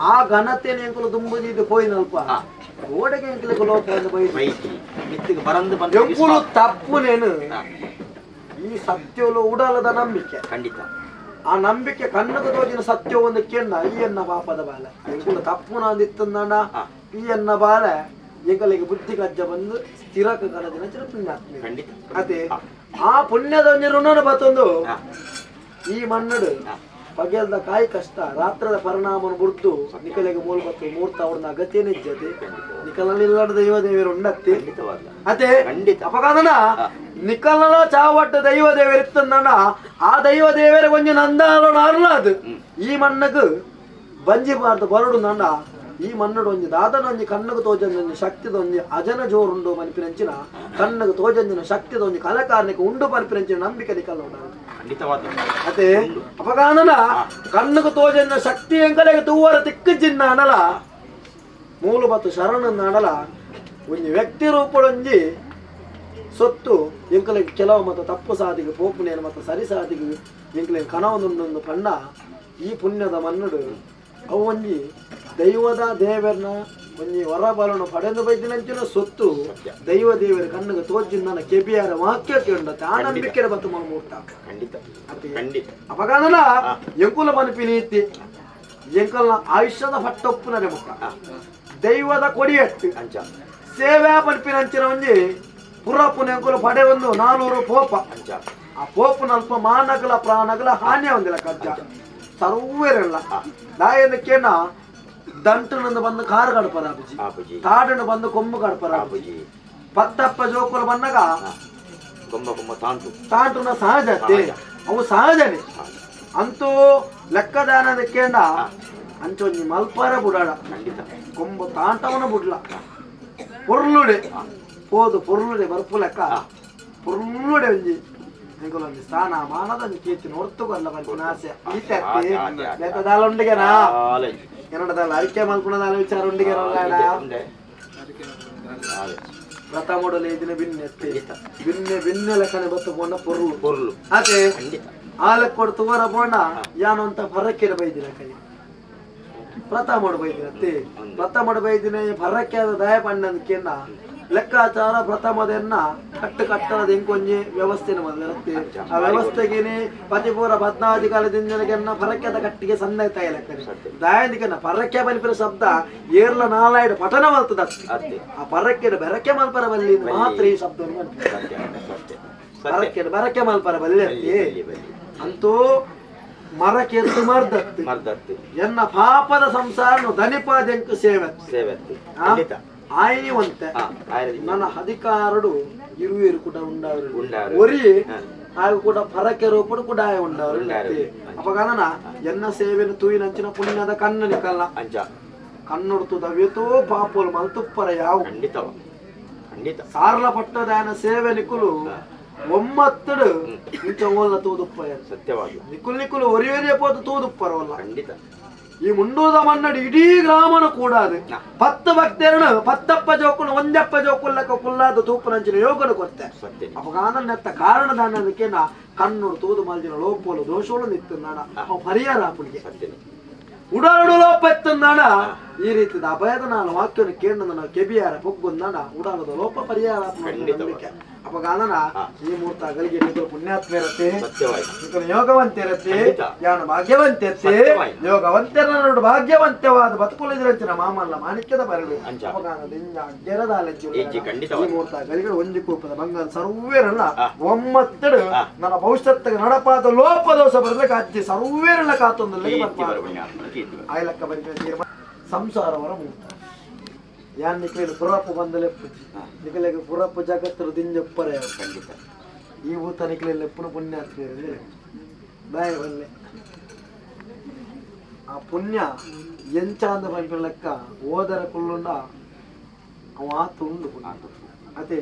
ಆ ಘನತೆನ ಎಂಕುಲು ದುಂಬುದಿದ್ದು ಪೋಯಿನಲ್ಪ ಓಡೆಗೆ ಎಂಕುಲು ಲೋಕ ಬೈಕಿ ಮಿತ್ತಿಗೆ ಬರಂದು ಬಂದು ಎಂಕುಲು ತಪ್ಪುನೇನು ಈ ಸತ್ಯಲು ಉಡಲದ ನಂಬಿಕೆ ಖಂಡಿತ ಆ ನಂಬಿಕೆ ಕಣ್ಣకు ತೋಜಿನ ಸತ್ಯ ಒಂದು ಕೆಣ್ಣ ಈ ಎನ್ನ ಪಾಪದ ಬಾಲೆ ಎಂಕುಲು ತಪ್ಪುನ ಅಂದಿತ್ತಂದ ಈ ಎನ್ನ ಬಾಲೆ ಎಂಕಲಿಗೆ ಬುದ್ಧಿ ಕಜ್ಜ ಬಂದು ಸ್ಥಿರಕ ಕಣದಿನ ಚಿರ ಪುಣ್ಯಾತ್ಮ ಖಂಡಿತ ಅದೇ ಆ ಪುಣ್ಯದ ಒಂಜಿ ಋಣನ ಬತ್ತೊಂದು ಈ ಮಣ್ಣಡು ಪಗೆಲ್ದ ಕಾಯಿ ಕಷ್ಟ ರಾತ್ರದ ಪರಿಣಾಮನ ಬುಡ್ದು ನಿಕಲಿಗೆ ಮೂಲ ಬತ್ತು ಮೂರ್ತ ಅವ್ರನ್ನ ಅಗತ್ಯನೇ ಇಜ್ಜತೆ ನಿಕಲನಿಲ್ಲದ ದೈವ ದೇವರು ಉಂಡತ್ತಿ ಅದೇ ಅಪಗಾದನ ನಿಕಲನ ಚಾವಟ್ಟ ದೈವ ದೇವರಿತ್ತಂದಣ್ಣ ಆ ದೈವ ದೇವರ ಒಂಜಿ ನಂದಾಲೋಣ ಅರ್ಲ ಅದು ಈ ಮಣ್ಣಗ್ ಬಂಜಿ ಬಾರ್ದು ಬರಡು ನಂಡ ಈ ಮಣ್ಣಡು ಒಂಜಿ ದಾದನೊಂಜಿ ಕಣ್ಣకు ತೋಜಂಜಿ ಶಕ್ತಿದೊಂಜಿ ಅಜನ ಜೋರುಂಡು ಮನ್ಪಿನಂಚಿನ ಕಣ್ಣకు ತೋಜಂಜಿನ ಶಕ್ತಿದೊಂಜಿ ಕಲಕಾರನಿಗೆ ಉಂಡು ಮನ್ಪಿನಂಚಿನ ನಂಬಿಕೆ ನಿಕಲ ಅದೇ ಅಪಗಾನನ ಕಣ್ಣకు ತೋಜಂಜಿನ ಶಕ್ತಿ ಎಂಕಲೆಗೆ ತೂವರ ತಿಕ್ಕು ಚಿನ್ನ ಅನಲ ಮೂಲು ಬತ್ತು ಶರಣ ಅನಲ ಒಂಜಿ ವ್ಯಕ್ತಿ ರೂಪಡೊಂಜಿ ಸೊತ್ತು ಎಂಕಲೆಗೆ ಕೆಲವು ಮತ್ತು ತಪ್ಪು ಸಾಧಿಗೆ ಪೋಪುನೇನು ಮತ್ತು ಸರಿ ಸಾಧಿಗೆ ಎಂಕಲೆಗೆ ಕನವೊಂದೊಂದು ಪಣ್ಣ ಈ ಪುಣ್ಯದ ಮಣ್ಣಡು ಅವು ಒಂಜಿ ದೈವದ ದೇವರನ್ನ ಒಂಜಿ ವರಬಲನು ಪಡೆದು ಬೈದಿನಂಚಿನ ಸೊತ್ತು ದೈವ ದೇವರ ಕಣ್ಣಿಗೆ ತೋಜಿನ ಕೆಬಿಯಾರ ವಾಕ್ಯ ಕೇಂಡತ್ತೆ ಆ ನಂಬಿಕೆ ಬತ್ತು ಮೂರ್ತ ಖಂಡಿತ ಖಂಡಿತ ಅಪಗಾನನ ಎಂಕುಲ ಮನಪಿ ನೀತಿ ಎಂಕಲ್ನ ಆಯುಷ್ಯದ ಪಟ್ಟೊಪ್ಪುನರೆ ಮುಖ ದೈವದ ಕೊಡಿಯಟ್ಟು ಅಂಚ ಸೇವಾ ಪನ್ಪಿನಂಚಿನ ಒಂಜಿ ಪುರಪ್ಪುನ ಎಂಕುಲ ಪಡೆ ಒಂದು 400 ಪೋಪ ಅಂಚ ಆ ಪೋಪುನಲ್ಪ ಮಾನಗಲ ಪ್ರಾಣಗಲ ಹಾನಿಯ ಒಂದಿಲ್ಲ ಕಜ್ಜ ಸರ್ವೇರಲ್ಲ ದಾಯನಕ್ಕೇನ ದಂಟನಂದು ಬಂದು ಕಾರು ಗಡಪರಾಬುಜಿ ತಾಡನ್ನು ಬಂದು ಕೊಂಬು ಗಡಪರಾಬುಜಿ ಪತ್ತಪ್ಪ ಜೋಕುಲು ಬಂದಾಗ ಕೊಂಬ ಕೊಂಬ ತಾಂಟು ತಾಂಟುನ ಸಹಜತೆ ಅವು ಸಹಜನೇ ಅಂತೂ ಲೆಕ್ಕದಾನದಕ್ಕೇನ ಅಂಚೊಂಜಿ ಮಲ್ಪಾರ ಬುಡಾಡ ಖಂಡಿತ ಕೊಂಬು ತಾಂಟವನ ಬುಡ್ಲ ಪೊರ್ಲುಡೆ ಪೋದು ಪೊರ್ಲುಡೆ ಬರ್ಪು ಲೆಕ್ಕ ಪೊರ್ಲುಡೆ ಒಂಜಿ ಎಂಕುಲೊಂಜಿ ಸ್ಥಾನ ಮಾನದ ಕೀರ್ತಿ ಹೊರ್ತುಕೊಲ್ಲ ಪನ್ಪಿನ ಆಸೆ ಈತೆ ದಾಲ ಉಂಡಿಗೆನಾ ಏನಡ ಅರಿಕೆ ಮಲ್ಪುಣದಾಲ ವಿಚಾರ ಉಂಡಿಗೆನಲ್ಲ ವ್ರತ ಮಾಡಲು ಇದಿನ ಬಿನ್ನೆ ಬಿನ್ನೆ ಬಿನ್ನೆ ಲೆಕ್ಕನೆ ಬತ್ತು ಪೋಂಡ ಪೊರ್ಲು ಪೊರ್ಲು ಅದೇ ಆಲಕ್ ಕೊಡು ತುವರ ಪೋಂಡ ಯಾನೊಂತ ಫರಕ್ಕೆರ ಬೈದಿನ ಕೈ ವ್ರತ ಮಾಡು ಬೈದಿನ ಅತ್ತೆ ವ್ರತ ಮಾಡು ಬೈದಿನ ಫರಕ್ಕೆ ಆದ ದಯ ಪಣ್ಣಂದಕ್ಕೆನ್ನ ಲೆಕ್ಕಾಚಾರ ಪ್ರಥಮದನ್ನ ಕಟ್ಟು ಕಟ್ಟಣದ ಎಂಕೊಂಜಿ ವ್ಯವಸ್ಥೆನ ಮೊದಲಿರುತ್ತೆ ಆ ವ್ಯವಸ್ಥೆಗೇನೆ ಪತಿಪೂರ ಪದ್ನಾದಿ ಕಾಲದಿಂದನಗೆನ್ನ ಪರಕ್ಯದ ಕಟ್ಟಿಗೆ ಸಣ್ಣ ತಾಯಿ ಲೆಕ್ಕನೆ ದಾಯದಿಕನ ಪರಕ್ಕೆ ಬಲಿಪಿನ ಶಬ್ದ ಏರ್ಲ ನಾಲಾಯ್ಡು ಪಠನ ಮಲ್ತದ ಆ ಪರಕ್ಕೆ ಬೆರಕೆ ಮಲ್ಪರ ಬಲ್ಲಿ ಮಾತ್ರ ಈ ಶಬ್ದವನ್ನು ಪರಕ್ಕೆ ಬೆರಕೆ ಮಲ್ಪರ ಬಲ್ಲಿ ಅಂತೂ ಮರಕ್ಕೆ ಮರ್ದತ್ತು ಎನ್ನ ಪಾಪದ ಸಂಸಾರನು ದನಿಪಾದೆಂಕು ಸೇವೆ ಸೇವೆ ಆಯ್ನಿವಂತೆ ನನ್ನ ಅಧಿಕಾರಡು ಇರುವಿರು ಕೂಡ ಉಂಡವರು ಒರಿ ಆಗ ಕೂಡ ಫರಕೆ ರೂಪಡು ಕೂಡ ಆಯ ಉಂಡವರು ಅಪಗಾನನ ಎನ್ನ ಸೇವೆನು ತೂಯಿನಂಚಿನ ಪುಣ್ಯದ ಕಣ್ಣು ನಿಕಲ್ಲ ಕಣ್ಣುಡ್ತುದ ವೇತೋ ಪಾಪೋಲು ಮಲ್ತುಪ್ಪರ ಯಾವ ಸಾರ್ಲ ಪಟ್ಟದಾಯನ ಸೇವೆ ನಿಕುಲು ಒಮ್ಮತ್ತಡು ಇಂಚ ಓಲ್ಲ ತೂದುಪ್ಪ ಸತ್ಯವಾಗಿ ನಿಕುಲ್ ನಿಕುಲು ಒರಿ ಒರಿಯ ಪೋದು ತೂದುಪ್ಪರವಲ್ಲ ಖಂಡಿತ ಈ ಮುಂಡೂದ ಮನ್ನಡಿ ಇಡೀ ಗ್ರಾಮನ ಕೂಡ ಅದು ಪತ್ತು ಭಕ್ತರನು ಪತ್ತಪ್ಪ ಜೋಕುನು ಒಂದಪ್ಪ ಜೋಕುಲ್ಲಕ ಕುಲ್ಲಾದ ತೂಪುನಂಚಿನ ಯೋಗನು ಕೊರ್ತೆ ಅಪಗಾನನ್ನೆತ್ತ ಕಾರಣದಾನ ಅದಕ್ಕೆ ನಾ ಕಣ್ಣುಡು ತೂದು ಮಲ್ದಿನ ಲೋಪೋಲು ದೋಷೋಳು ನಿತ್ತುನ್ನಾಡ ಅವ ಪರಿಹಾರ ಆಪುಣಿಗೆ ಉಡಾಡು ಲೋಪ ಎತ್ತುನ್ನಾಡ ಈ ರೀತಿದ ಅಭಯದ ನಾನು ವಾಕ್ಯವನ್ನು ಕೇಂದ್ರ ನಾವು ಕೆಬಿಯಾರ ಪೊಗ್ಗುಂದಾಡ ಉಡಾಡದ ಲೋಪ ಪರಿಹಾರ ನಂಬಿಕೆ. ಅಪಗಾನನ ಈ ಮೂರ್ತ ಅಗಲಿಗೆ ನಿಕುಲು ಪುಣ್ಯಾತ್ಮ ಇರತ್ತೆ ನಿಕುಲು ಯೋಗವಂತ ಇರತ್ತೆ ಯಾನು ಭಾಗ್ಯವಂತ ಇರತ್ತೆ ಯೋಗವಂತರ ನೋಡು ಭಾಗ್ಯವಂತವಾದ ಬದುಕುಲಿದ್ರಂಚಿನ ಮಾಮಲ್ಲ ಮಾಣಿಕ್ಯದ ಬರಲು ಅಪಗಾನದಿಂದ ಈ ಮೂರ್ತ ಅಗಲಿಗೆ ಒಂಜಿ ಕೂಪದ ಬಂಗಾರ ಸರ್ವೇರಲ್ಲ ಒಮ್ಮತ್ತಡು ನನ್ನ ಭವಿಷ್ಯತ್ತಿಗೆ ನಡಪಾದ ಲೋಪದೋಷ ಬರಲಿಕ್ಕೆ ಅಜ್ಜಿ ಸರ್ವೇರಲ್ಲ ಕಾತೊಂದು ಆಯ್ಲಕ್ಕ ಬಂದ ತೀರ್ಮಾನ ಸಂಸಾರವರ ಮೂರ್ತ ಯಾನ್ ನಿಕ್ಲೇನು ಪುರಪ್ಪು ಬಂದಲೆ ನಿಕಲೆಗೆ ಪುರಪ್ಪು ಜಗತ್ತರು ದಿಂಜಪ್ಪರೆ ಖಂಡಿತ ಈ ಭೂತ ನಿಕ್ಲೆ ಲೆಪ್ಪುನ ಪುಣ್ಯ ಬಾಯ್ ಬಲ್ಲೆ ಆ ಪುಣ್ಯ ಎಂಚಾಂದ ಪನ್ಪಿನ ಲೆಕ್ಕ ಓದರ ಕುಲ್ಲುಂಡ ಅವ ಆತು ಉಂಡು ಅದೇ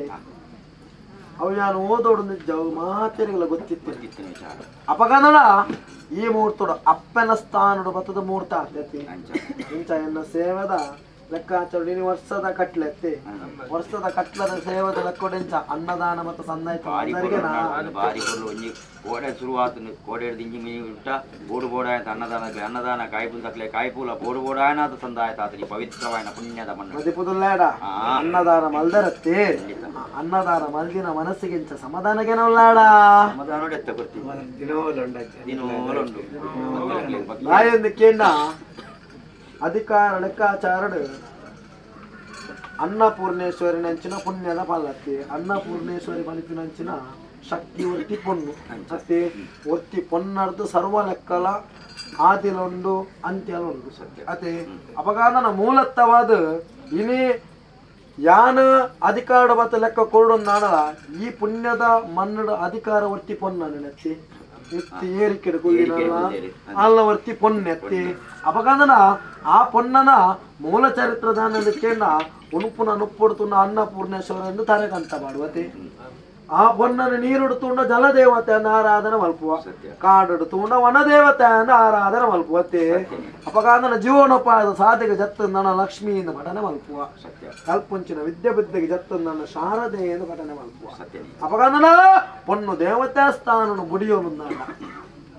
ಅವು ಯಾನು ಓದೋಡು ನಿಜ ಅವು ಮಾತೆರಿಗೆಲ್ಲ ಗೊತ್ತಿತ್ತು ಅಪಗನಲ ಈ ಮೂರ್ತೋಡು ಅಪ್ಪನ ಸ್ಥಾನಡು ಬತ್ತದ ಮೂರ್ತ ಆತೈತಿ ಇಂಚ ಎನ್ನ ಸೇವದ ಲೆಕ್ಕಾಚಾರ ನೀನು ವರ್ಷದ ಕಟ್ಲೆತ್ತಿ ವರ್ಷದ ಕಟ್ಲದ ಸೇವದ ಲೆಕ್ಕೊಡೆಂಚ ಅನ್ನದಾನ ಮತ್ತು ಸಂದಾಯ ಬಾರಿ ಕೊರ್ಲು ಒಂಜಿ ಕೋಡೆ ಶುರುವಾತು ಕೋಡೆ ದಿಂಜಿ ಮೀ ಬಿಟ್ಟ ಬೋಡು ಬೋಡಾಯತ ಅನ್ನದಾನ ಅನ್ನದಾನ ಕಾಯಿಪುಲ್ ತಕ್ಲೆ ಕಾಯಿಪೂಲ ಬೋಡು ಬೋಡಾಯನಾದ ಸಂದಾಯ ತಾತನಿ ಪವಿತ್ರವಾಯನ ಪುಣ್ಯದ ಮಣ್ಣು ಮದಿಪುದುಲ್ಲಾಡ ಅನ್ನದಾನ ಮಲ್ದರತ್ತಿ ಅನ್ನದಾನ ಮಲ್ದಿನ ಮನಸ್ಸಿಗಿಂತ ಸಮಾಧಾನಗೇನಲ್ಲಾಡ ಸಮಾಧಾನ ಎತ್ತ ಕೊಡ್ತೀವಿ ದಿನೋಲುಂಡು ಬಾಯೊಂದು ಕೇಂಡ ಅಧಿಕಾರ ಲೆಕ್ಕಾಚಾರಡು ಅನ್ನಪೂರ್ಣೇಶ್ವರಿ ನಂಚಿನ ಪುಣ್ಯದ ಫಲತ್ತಿ ಅನ್ನಪೂರ್ಣೇಶ್ವರಿ ಬಲಿಪಿನಂಚಿನ ಶಕ್ತಿ ಒತ್ತಿ ಪೊಣ್ಣು ಅತ್ತೆ ಒತ್ತಿ ಪೊನ್ನರ್ದು ಸರ್ವ ಲೆಕ್ಕಲ ಆದಿಲೊಂಡು ಅಂತ್ಯಲುಂಡು ಅತೆ ಅಪಗಾದನ ಮೂಲತ್ತವಾದ ಇನಿ ಯಾನ ಅಧಿಕಾರ ಬತ್ತ ಲೆಕ್ಕ ಕೊರಡೊಂದಾಣಲ ಈ ಪುಣ್ಯದ ಮನ್ನಡ ಅಧಿಕಾರ ಒತ್ತಿ ಪೊನ್ನ ನೆನತ್ತಿ ಎತ್ತಿ ಏರಿಕೆಡು ಕುಲ್ಲಿನಲ್ಲ ಅಲ್ಲ ವರ್ತಿ ಪೊನ್ನೆತ್ತಿ ಅಪಗಂದನ ಆ ಪೊನ್ನನ ಮೂಲ ಚರಿತ್ರದಾನ ಕೇಂದ್ರ ಉಣುಪುನ ನುಪ್ಪುಡ್ತುన్న ಅನ್ನಪೂರ್ಣೇಶ್ವರ ಎಂದು ತರೆಗಂತ ಮಾಡುವತಿ ಆ ಪೊನ್ನನ ನೀರುಡು ಜಲದೇವತೆ ಅನ್ನ ಆರಾಧನೆ ಮಲ್ಪುವ ಕಾಡುಡು ತೂಂಡ ವನದೇವತೆ ಅನ್ನ ಆರಾಧನೆ ಮಲ್ಪುವತೆ ಅಪಗಾಂದನ ಜೀವನೋಪಾಯದ ಸಾಧೆಗೆ ಜತ್ತ ನನ್ನ ಲಕ್ಷ್ಮಿಯಿಂದ ಪಠನೆ ಮಲ್ಪುವ ಕಲ್ಪುಂಚಿನ ವಿದ್ಯೆ ಬುದ್ಧಿಗೆ ಜತ್ತ ನನ್ನ ಶಾರದೆ ಎಂದು ಪಠನೆ ಮಲ್ಪುವ ಅಪಗಾಂದನ ಪೊನ್ನು ದೇವತಾ ಸ್ಥಾನನು ಬುಡಿಯೋನು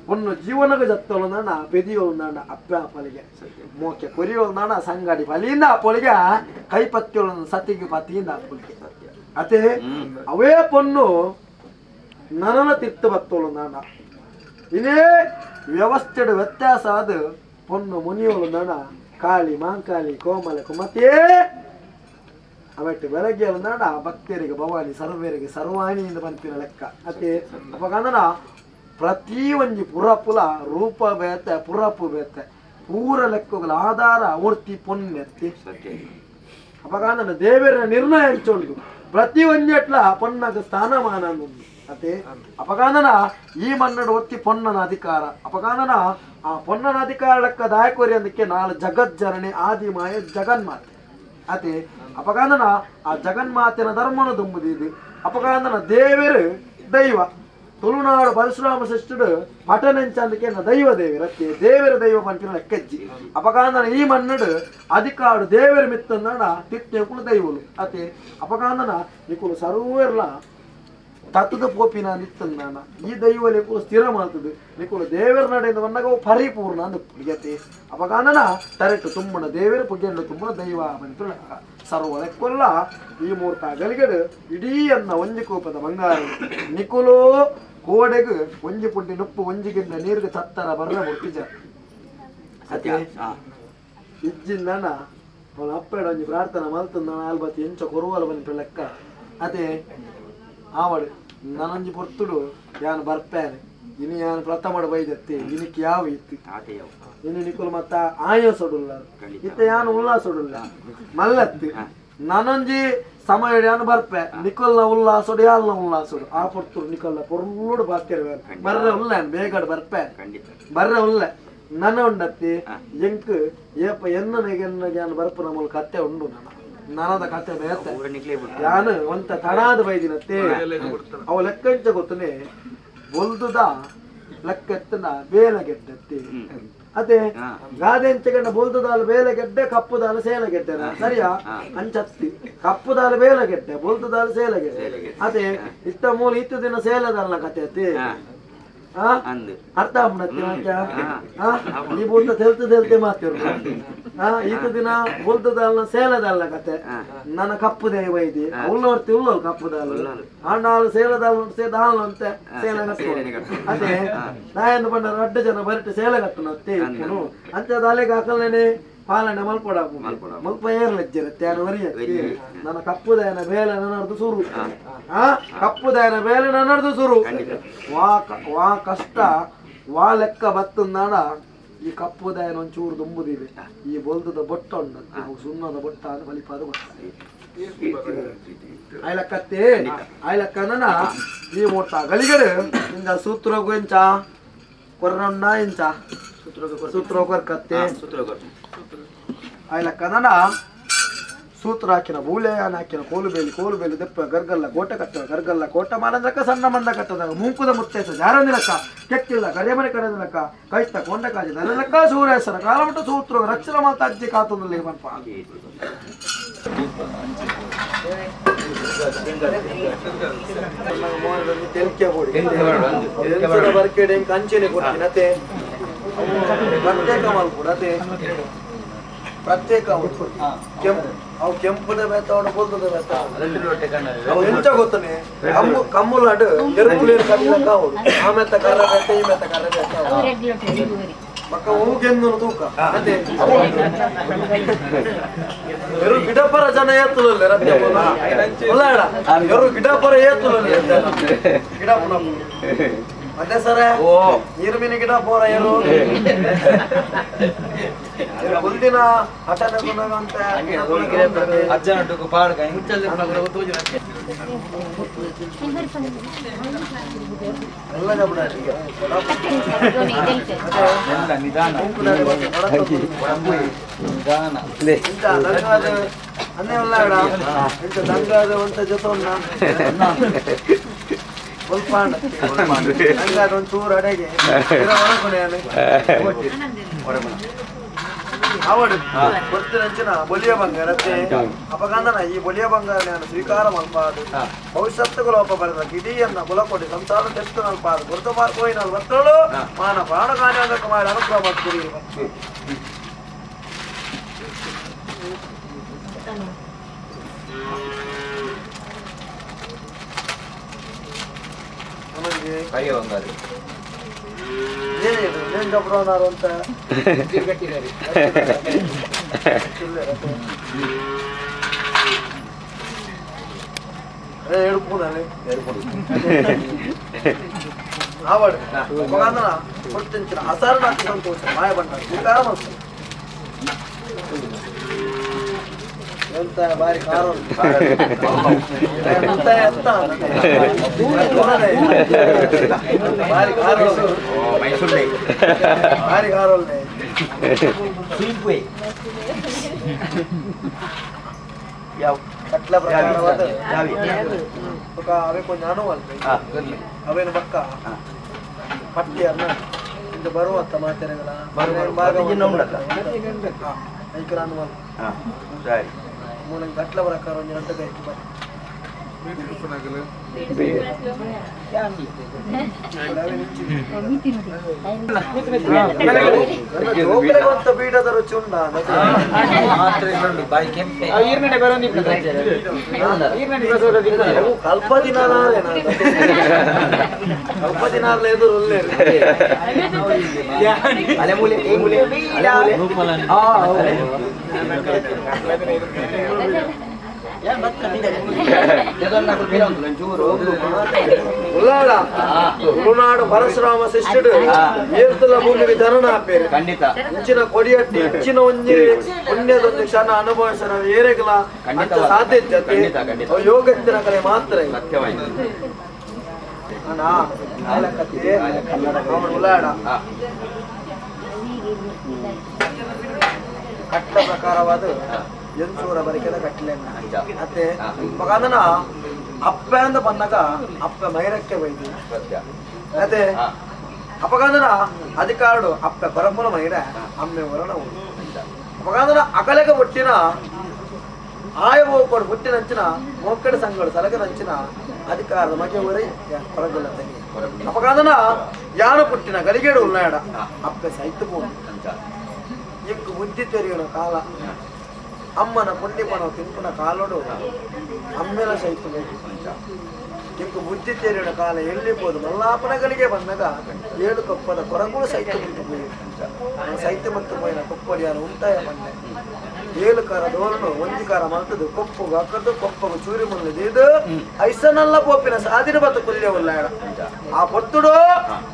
ಪೊನ್ನು ಜೀವನಕ್ಕೆ ಜತ್ತೋಳು ನನ್ನ ಪೆದಿಯೋಳು ನನ್ನ ಅಪ್ಪ ಪಲಿಗೆ ಮೋಕೆ ಕೊರಿಯೋಳು ನನ್ನ ಸಂಗಡಿ ಬಲಿಯಿಂದ ಪೊಲಿಗೆ ಕೈಪತ್ತಿಯೋಳು ಸತಿಗೆ ಪತಿಯಿಂದ ಪೊಲಿಗೆ ಅತೆ ಅವೇ ಪೊನ್ನು ನನನ ತಿರ್ತು ಬತ್ತೋಳು ನಾನ ಇದೇ ವ್ಯವಸ್ಥೆಡು ವ್ಯತ್ಯಾಸ ಅದು ಪೊನ್ನು ಮುನಿಯೋಳು ನಣ ಕಾಳಿ ಮಾಂಕಾಳಿ ಕೋಮಲ ಕುಮತಿಯೇ ಅವೆಟ್ಟು ಬೆಳಗ್ಗೆ ನಡ ಭಕ್ತರಿಗೆ ಭವಾನಿ ಸರ್ವೇರಿಗೆ ಸರ್ವಾಣಿಯಿಂದ ಬಂತಿನ ಲೆಕ್ಕ ಅತೆ ಅಪಗಂದನ ಪ್ರತಿ ಒಂಜಿ ಪುರಪುಲ ರೂಪ ಬೇತೆ ಪುರಪು ಬೇತೆ ಪೂರ ಲೆಕ್ಕಗಳ ಆಧಾರ ಮೂರ್ತಿ ಪೊನ್ನೆತ್ತಿ ಅಪಗಾಂದನ ದೇವರ ನಿರ್ಣಯ ಹಂಚೋಳು ಪ್ರತಿ ಒಂಜೆಟ್ಲ ಪೊನ್ನಗ ಸ್ಥಾನಮಾನ ಅತೆ ಅಪಗಾಂದನ ಈ ಮನ್ನಡು ಒತ್ತಿ ಪೊನ್ನನ ಅಧಿಕಾರ ಅಪಗಾಂದನ ಆ ಪೊನ್ನನ ಅಧಿಕಾರ ಲೆಕ್ಕ ದಾಯಕೋರಿ ಅಂದಕ್ಕೆ ನಾಲ್ ಜಗಜ್ಜನನಿ ಆದಿಮಾಯ ಜಗನ್ಮಾತೆ ಅತೆ ಅಪಗಾಂದನ ಆ ಜಗನ್ಮಾತೆನ ಧರ್ಮನ ದುಂಬುದಿದು ಅಪಗಾಂದನ ದೇವರು ದೈವ ತುಳುನಾಡು ಪರಶುರಾಮ ಶ್ರೇಷ್ಠುಡು ಪಟನೆಂಚಂದಕ್ಕೆ ದೈವ ದೇವಿರತ್ತೆ ದೇವರ ದೈವ ಪಂಪಿನ ಲೆಕ್ಕಜ್ಜಿ ಅಪಗಾಂದನ ಈ ಮನ್ನಡು ಅಧಿಕಾರು ದೇವರ ಮಿತ್ತಂದಣ ತಿಟ್ಟೆಕುಲು ದೈವಲು ಅತೆ ಅಪಗಾಂದನ ನಿಕುಲು ಸರ್ವೆರ್ಲ ತತ್ತದ ಪೋಪಿನ ನಿತ್ತಂದಾನ ಈ ದೈವ ನಿಕುಲು ಸ್ಥಿರ ಮಾಡ್ತದೆ ನಿಕುಲು ದೇವರ ನಡೆಯಿಂದ ಬಂದಾಗ ಅವು ಪರಿಪೂರ್ಣ ಅಂದ ಪುಡಿಯತೆ ಅಪಗಾಂದನ ತರೆಟ್ಟು ತುಂಬಣ ದೇವರ ಪುಗ್ಗೆಂಡು ತುಂಬಣ ದೈವ ಬಂತು ಲೆಕ್ಕ ಸರ್ವ ಲೆಕ್ಕೊಲ್ಲ ಈ ಮೂರ್ತ ಗಲಿಗಡು ಇಡೀ ಅನ್ನ ಒಂಜಿ ಕೋಪದ ಬಂಗಾರ ನಿಕುಲು ಕೋಡೆಗು ಒಂಜಿ ಪುಂಡಿ ನುಪ್ಪು ಒಂಜಿಗಿಂದ ನೀರಿಗೆ ತತ್ತರ ಬರ್ರ ಮುಟ್ಟಿಜ ಅತೆ ಇಜ್ಜಿಂದನ ಅವಳ ಅಪ್ಪಡ ಒಂಜಿ ಪ್ರಾರ್ಥನೆ ಮಲ್ತಂದಣ ಆಲ್ಬತ್ತಿ ಎಂಚ ಕೊರುವಲ ಬಂದು ಲೆಕ್ಕ ಅತೆ ಆವಡು ನನಂಜಿ ಪೊರ್ತುಡು ಯಾನು ಬರ್ಪೇನೆ ಇನಿ ಯಾನು ಪ್ರಥಮಡು ಬೈದತ್ತೆ ಇನಿಕ್ ಯಾವ ಇತ್ತು ಇನ್ನು ನಿಕುಲು ಮತ್ತ ಆಯಸೊಡುಲ್ಲ ಇತ್ತ ಯಾನು ಉಲ್ಲಾಸೊಡುಲ್ಲ ಮಲ್ಲತ್ತಿ ನನಂಜಿ ಸಮಯ ಯಾನು ಬರ್ಪೆ ನಿಕೊಲ್ನ ಉಲ್ಲಾಸೊಡು ಯಾಲ್ನ ಉಲ್ಲಾಸೊಡು ಆ ಪೊರ್ತುಡು ನಿಕೊಲ್ಲ ಪೊರ್ಲುಡು ಬಾತಿರ್ವೆ ಬರ್ರೆ ಉಲ್ಲ ಬೇಗಡು ಬರ್ಪೆ ಬರ್ರೆ ಉಲ್ಲ ನನ್ನ ಉಂಡತ್ತಿ ಎಂಕ್ ಏಪ ಎನ್ನ ಯಾನು ಬರ್ಪು ನಮ್ಮಲ್ಲಿ ಕತ್ತೆ ಉಂಡು ನನ್ನ ನನದ ಕತೆ ಬೇತೆ ಯಾನು ಒಂತ ತಡಾದ ಬೈದಿನತ್ತೆ ಅವು ಲೆಕ್ಕಂಚ ಗೊತ್ತನೆ ಬೊಲ್ದುದ ಲೆಕ್ಕೆತ್ತನ ಬೇಲಗೆಡ್ಡತ್ತಿ ಅದೇ ಗಾದೆ ಅಂಚಗಂಡ ಬೊಲ್ದುದಾಲು ಬೇಲಗೆಡ್ಡೆ ಕಪ್ಪುದಾಲು ಸೇಲಗೆಡ್ಡೆ ಸರಿಯಾ ಅಂಚತ್ತಿ ಕಪ್ಪುದಾಲು ಬೇಲಗೆಡ್ಡೆ ಬೊಲ್ದುದಾಲು ಸೇಲಗೆಡ್ಡೆ ಅದೇ ಇತ್ತ ಮೂಲ ಇತ್ತು ದಿನ ಸೇಲದಲ್ಲ ಕತೆ ಅತ್ತಿ ಅರ್ಥ ಆಪುಂಡತ್ತೆ ಈ ಬೂತ ತೆಲ್ತೆ ತೆಲ್ತೆ ಮಾತಿರು ಈತ ದಿನ ಬೊಲ್ತದಲ್ಲ ಸೇಲದಲ್ಲ ಕತೆ ನನ್ನ ಕಪ್ಪು ದೇವ ಇದೆ ಉಳ್ಳವರ್ತಿ ಉಳ್ಳೋಳು ಕಪ್ಪು ದಾಲು ಆಂಡಾಳು ಸೇಲದಾಲು ದಾಲು ಅಂತೆ ಸೇಲೆ ಕಟ್ಟು ಅದೇ ನಾಯಂದು ಪಂಡ ರಡ್ಡ ಜನ ಬರಿಟ್ಟು ಸೇಲೆ ಕಟ್ಟುನತ್ತೆ ಇಪ್ಪುನು ಅಂಚ ದಾಲೆಗೆ ಹಾಕಲೇನೆ ಪಾಲನೆ ಮಲ್ಪಡ ಮಲ್ಪ ಏರ್ಲಜ್ಜಿರತ್ತೆ ನಾನು ವರಿಯತ್ತೆ ನನ್ನ ಕಪ್ಪುದಾಯನ ಬೇಲೆ ನನ್ನರ್ದು ಸುರು ಕಪ್ಪುದಾಯನ ಬೇಲೆ ನನ್ನರ್ದು ಸುರು ವಾ ವಾ ಕಷ್ಟ ವಾ ಲೆಕ್ಕ ಬತ್ತಂದಾಡ ಈ ಕಪ್ಪುದಾಯನ ಒಂಚೂರು ದುಂಬುದಿದೆ ಈ ಬೊಲ್ದದ ಬೊಟ್ಟ ಉಂಟು ಸುಣ್ಣದ ಬೊಟ್ಟ ಅದು ಬಲಿಪಾದ ಬೊಟ್ಟ ಆಯ್ಲಕ್ಕತ್ತೆ ಆಯ್ಲಕ್ಕನ ಈ ಮೊಟ್ಟ ಗಲಿಗಡು ಇಂದ ಸೂತ್ರಗೂ ಇಂಚ ಕೊರ್ರೊಂಡ ಇಂಚ ಸೂತ್ರ ಕೊರ್ಕತ್ತೆ ಆಯ್ಲಕ್ಕನ ಸೂತ್ರ ಹಾಕಿನ ಬೂಲೆಯಾನ ಹಾಕಿನ ಕೋಲು ಬೇಲಿ ಕೋಲು ಬೇಲಿ ದೆಪ್ಪ ಗರ್ಗಲ್ಲ ಕೋಟ ಕಟ್ಟುವ ಗರ್ಗಲ್ಲ ಕೋಟ ಮಾಡಂದ್ರಕ್ಕ ಸಣ್ಣ ಮಂದ ಕಟ್ಟದಾಗ ಮೂಕುದ ಮುತ್ತೈಸ ಜಾರನಿಲಕ್ಕ ಕೆಕ್ಕಿಲ್ಲ ಕರೆಮನೆ ಕರೆದಿಲಕ್ಕ ಕೈತ ಕೊಂಡ ಕಾಜಿ ನಲಕ್ಕ ಸೂರ್ಯಸರ ಕಾಲಮಟ್ಟ ಸೂತ್ರ ರಕ್ಷಣ ಮಾತ ಅಜ್ಜಿ ಕಾತುಂದಲ್ಲಿ ಮನ್ಪ ತೆಲ್ಕೆ ಬೋಡಿ ಬರ್ಕೆಡೆ ಕಂಚನೆ ಕೊಡ್ತೀನತೆ ಪ್ರತ್ಯೇಕ ಮಲ್ಪುಡತೆ ಪ್ರತ್ಯೇಕ ಕೆಂಪು ಅವು ಕೆಂಪುದ ಬೇತಾವಣ ಬೊಲ್ದದ ಬೇತಾವಣ ಅವು ಎಂಚ ಗೊತ್ತನೆ ಕಮ್ಮು ಕಮ್ಮುಲಾಡು ಎರುಪುಲೇರು ಕಟ್ಟಿಲಕ್ಕ ಅವಳು ಆ ಮೆತ್ತ ಕರ್ರ ಬೇತ ಈ ಮೆತ್ತ ಕರ್ರ ಬೇತಾವ ಮಕ್ಕ ಹೂಗೆಂದು ತೂಕ ಅದೇ ಎರು ಗಿಡಪರ ಜನ ಏತುಲಲ್ಲ ರತ್ಯ ಉಲ್ಲಾಡ ಎರು ಗಿಡಪರ ಏತುಲಲ್ಲ ಗಿಡಪುನ ಅದೇ ಸರ ನೀರು ಮೀನು ಗಿಡ ಪೋರ ಏನು ಹುಲ್ದಿನ ಹಠನ ಗುಣಗಂತ ಅಜ್ಜನೊಟ್ಟುಗು ಪಾಡ್ಕ ಎಲ್ಲ ನಿಧಾನ ನಿಧಾನ ಅನ್ನೇ ಉಲ್ಲಾಡ ಇಂತ ದಂಗಾದ ಒಂತ ಜೊತೆ ಒಂಚೂರು ಅಡೆಗೆ ಅವಡು ಗೊತ್ತಿನಂಚಿನ ಬೊಲಿಯ ಬಂಗಾರತ್ತೆ ಅಪಗಂದನ ಈ ಬೊಲಿಯ ಬಂಗಾರ ನಾನು ಸ್ವೀಕಾರ ಮಲ್ಪಾದು ಭವಿಷ್ಯತ್ತುಗಳು ಒಪ್ಪ ಬರೆದ ಗಿಡಿಯನ್ನ ಬುಲಕೊಡಿ ಸಂಸಾರ ತೆತ್ತು ನಲ್ಪಾದು ಗುರುತು ಮಾರ್ಕೋಯಿನ ಬತ್ತಳು ಮಾನ ಪ್ರಾಣ ಕಾರ್ಯಾಂಗಕ್ಕೆ ಮಾಡಿ ಅನುಗ್ರಹ ಮಾಡ್ತೀರಿ. ಏನ್ ಗಬ್ರವನಾರು ಅಂತ ಆವಡು ಕೊಡ್ತಿಂಚಿನ ಅಸಾರಣ ಸಂತೋಷ ಮಾಯ ಬಣ್ಣ ಸ್ವೀಕಾರ ಮಾಡ್ತಾರೆ. ಎಂತ ಬಾರಿ ಕಾರು ಎಂತ ಎಂತ ಬಾರಿ ಕಾರು ಬಾರಿ ಕಾರಲ್ಲೇ ಕಟ್ಲ ಪ್ರಕಾರವಾದ ಅವೇ ಕೊಂಚ ಅನುವಲ್ ಅವೇನು ಬಕ್ಕ ಪಟ್ಟಿಯನ್ನ ಇಂದು ಬರುವಂತ ಮಾತೆರೆಗಳ ಐಕರ ಅನುವಲ್ ಸರಿ ಮೂಲ ಕಟ್ಲ ಪ್ರಕಾರ ಒಂದು ಎರಡು ಕೈ ಅಂತ ಬೀಡದ ರುಚಿ ಉಂಡ ಕಲ್ಪ ದಿನ ಕಲ್ಪ ದಿನ ಎದುರು ತುಳುನಾಡು ಪರಶುರಾಮ ಶಿಷ್ಯಡು ಏರ್ತಲ ಭೂಮಿಗೆ ಜನನ ಆಪೇರು ಖಂಡಿತ ಇಂಚಿನ ಕೊಡಿಯಟ್ಟಿ ಇಂಚಿನ ಒಂಜಿ ಪುಣ್ಯದೊಂದು ಕ್ಷಣ ಅನುಭವಿಸ ನಾವು ಏರೆಗಲ ಅಂತ ಸಾಧ್ಯ ಇಜ್ಜತೆ ಯೋಗತ್ತಿನ ಕಲೆ ಮಾತ್ರ ಉಲ್ಲಾಡ ಕಟ್ಲ ಪ್ರಕಾರವಾದ ಎನ್ಸೂರ ಬರಿಕೆದ ಕಟ್ಲೆ ಅತ್ತೆ ಮಗಂದನ ಅಪ್ಪೆ ಅಂದ ಬಂದಾಗ ಅಪ್ಪೆ ಮೈರಕ್ಕೆ ಬೈದು ಅದೇ ಅಪಗಂದನ ಅಧಿಕಾರಡು ಅಪ್ಪೆ ಪರಮುಲ ಮೈರ ಅಮ್ಮೆ ವರಣ ಅಪಗಂದನ ಅಕಲೆಗ ಹುಟ್ಟಿನ ಆಯ ಹೋಗ್ಕೊಡು ಹುಟ್ಟಿನಂಚಿನ ಮೋಕ್ಕಡ ಸಂಗಡು ಸಲಗನಂಚಿನ ಅಧಿಕಾರದ ಮಗೆ ಒರೈ ಕೊರಗುಲ್ಲ ತನಿಯ ಅಪಗಾದನ ಯಾನ ಪುಟ್ಟಿನ ಗಲಿಗೇಡು ಉಲ್ಲಾಡ ಅಪ್ಪೆ ಸೈತು ಪೋನು ಎಂಕ್ ಬುದ್ಧಿ ತೆರೆಯುವ ಕಾಲ ಅಮ್ಮನ ಪುಣ್ಯಪನ ತಿಂಪುನ ಕಾಲೋಡು ಅಮ್ಮೆಲ ಸೈತು ಎಂಕ್ ಬುದ್ಧಿ ತೆರೆಯುವ ಕಾಲ ಎಲ್ಲಿ ಪೋದು ಮಲ್ಲಾಪನಗಳಿಗೆ ಬಂದಾಗ ಏಳು ಕೊಪ್ಪದ ಕೊರಗುಳು ಸೈತು ಮುಟ್ಟು ಪೋಯಿ ಸೈತು ಮತ್ತು ಪೋಯಿನ ಕೊಪ್ಪಡಿಯಾನ ಉಂಟಾಯ ಬಂದೆ ಏಳು ಕಾರ ದೋರನು ಒಂಜಿ ಕಾರ ಮಲ್ತದು ಕೊಪ್ಪಗು ಹಾಕದು ಕೊಪ್ಪಗು ಚೂರಿ ಮುಲ್ಲದು ಐಸನಲ್ಲ ಪೋಪಿನ ಸಾದಿನ ಬತ್ತು ಕುಲ್ಯ ಉಲ್ಲಾಡ ಆ ಪೊತ್ತುಡು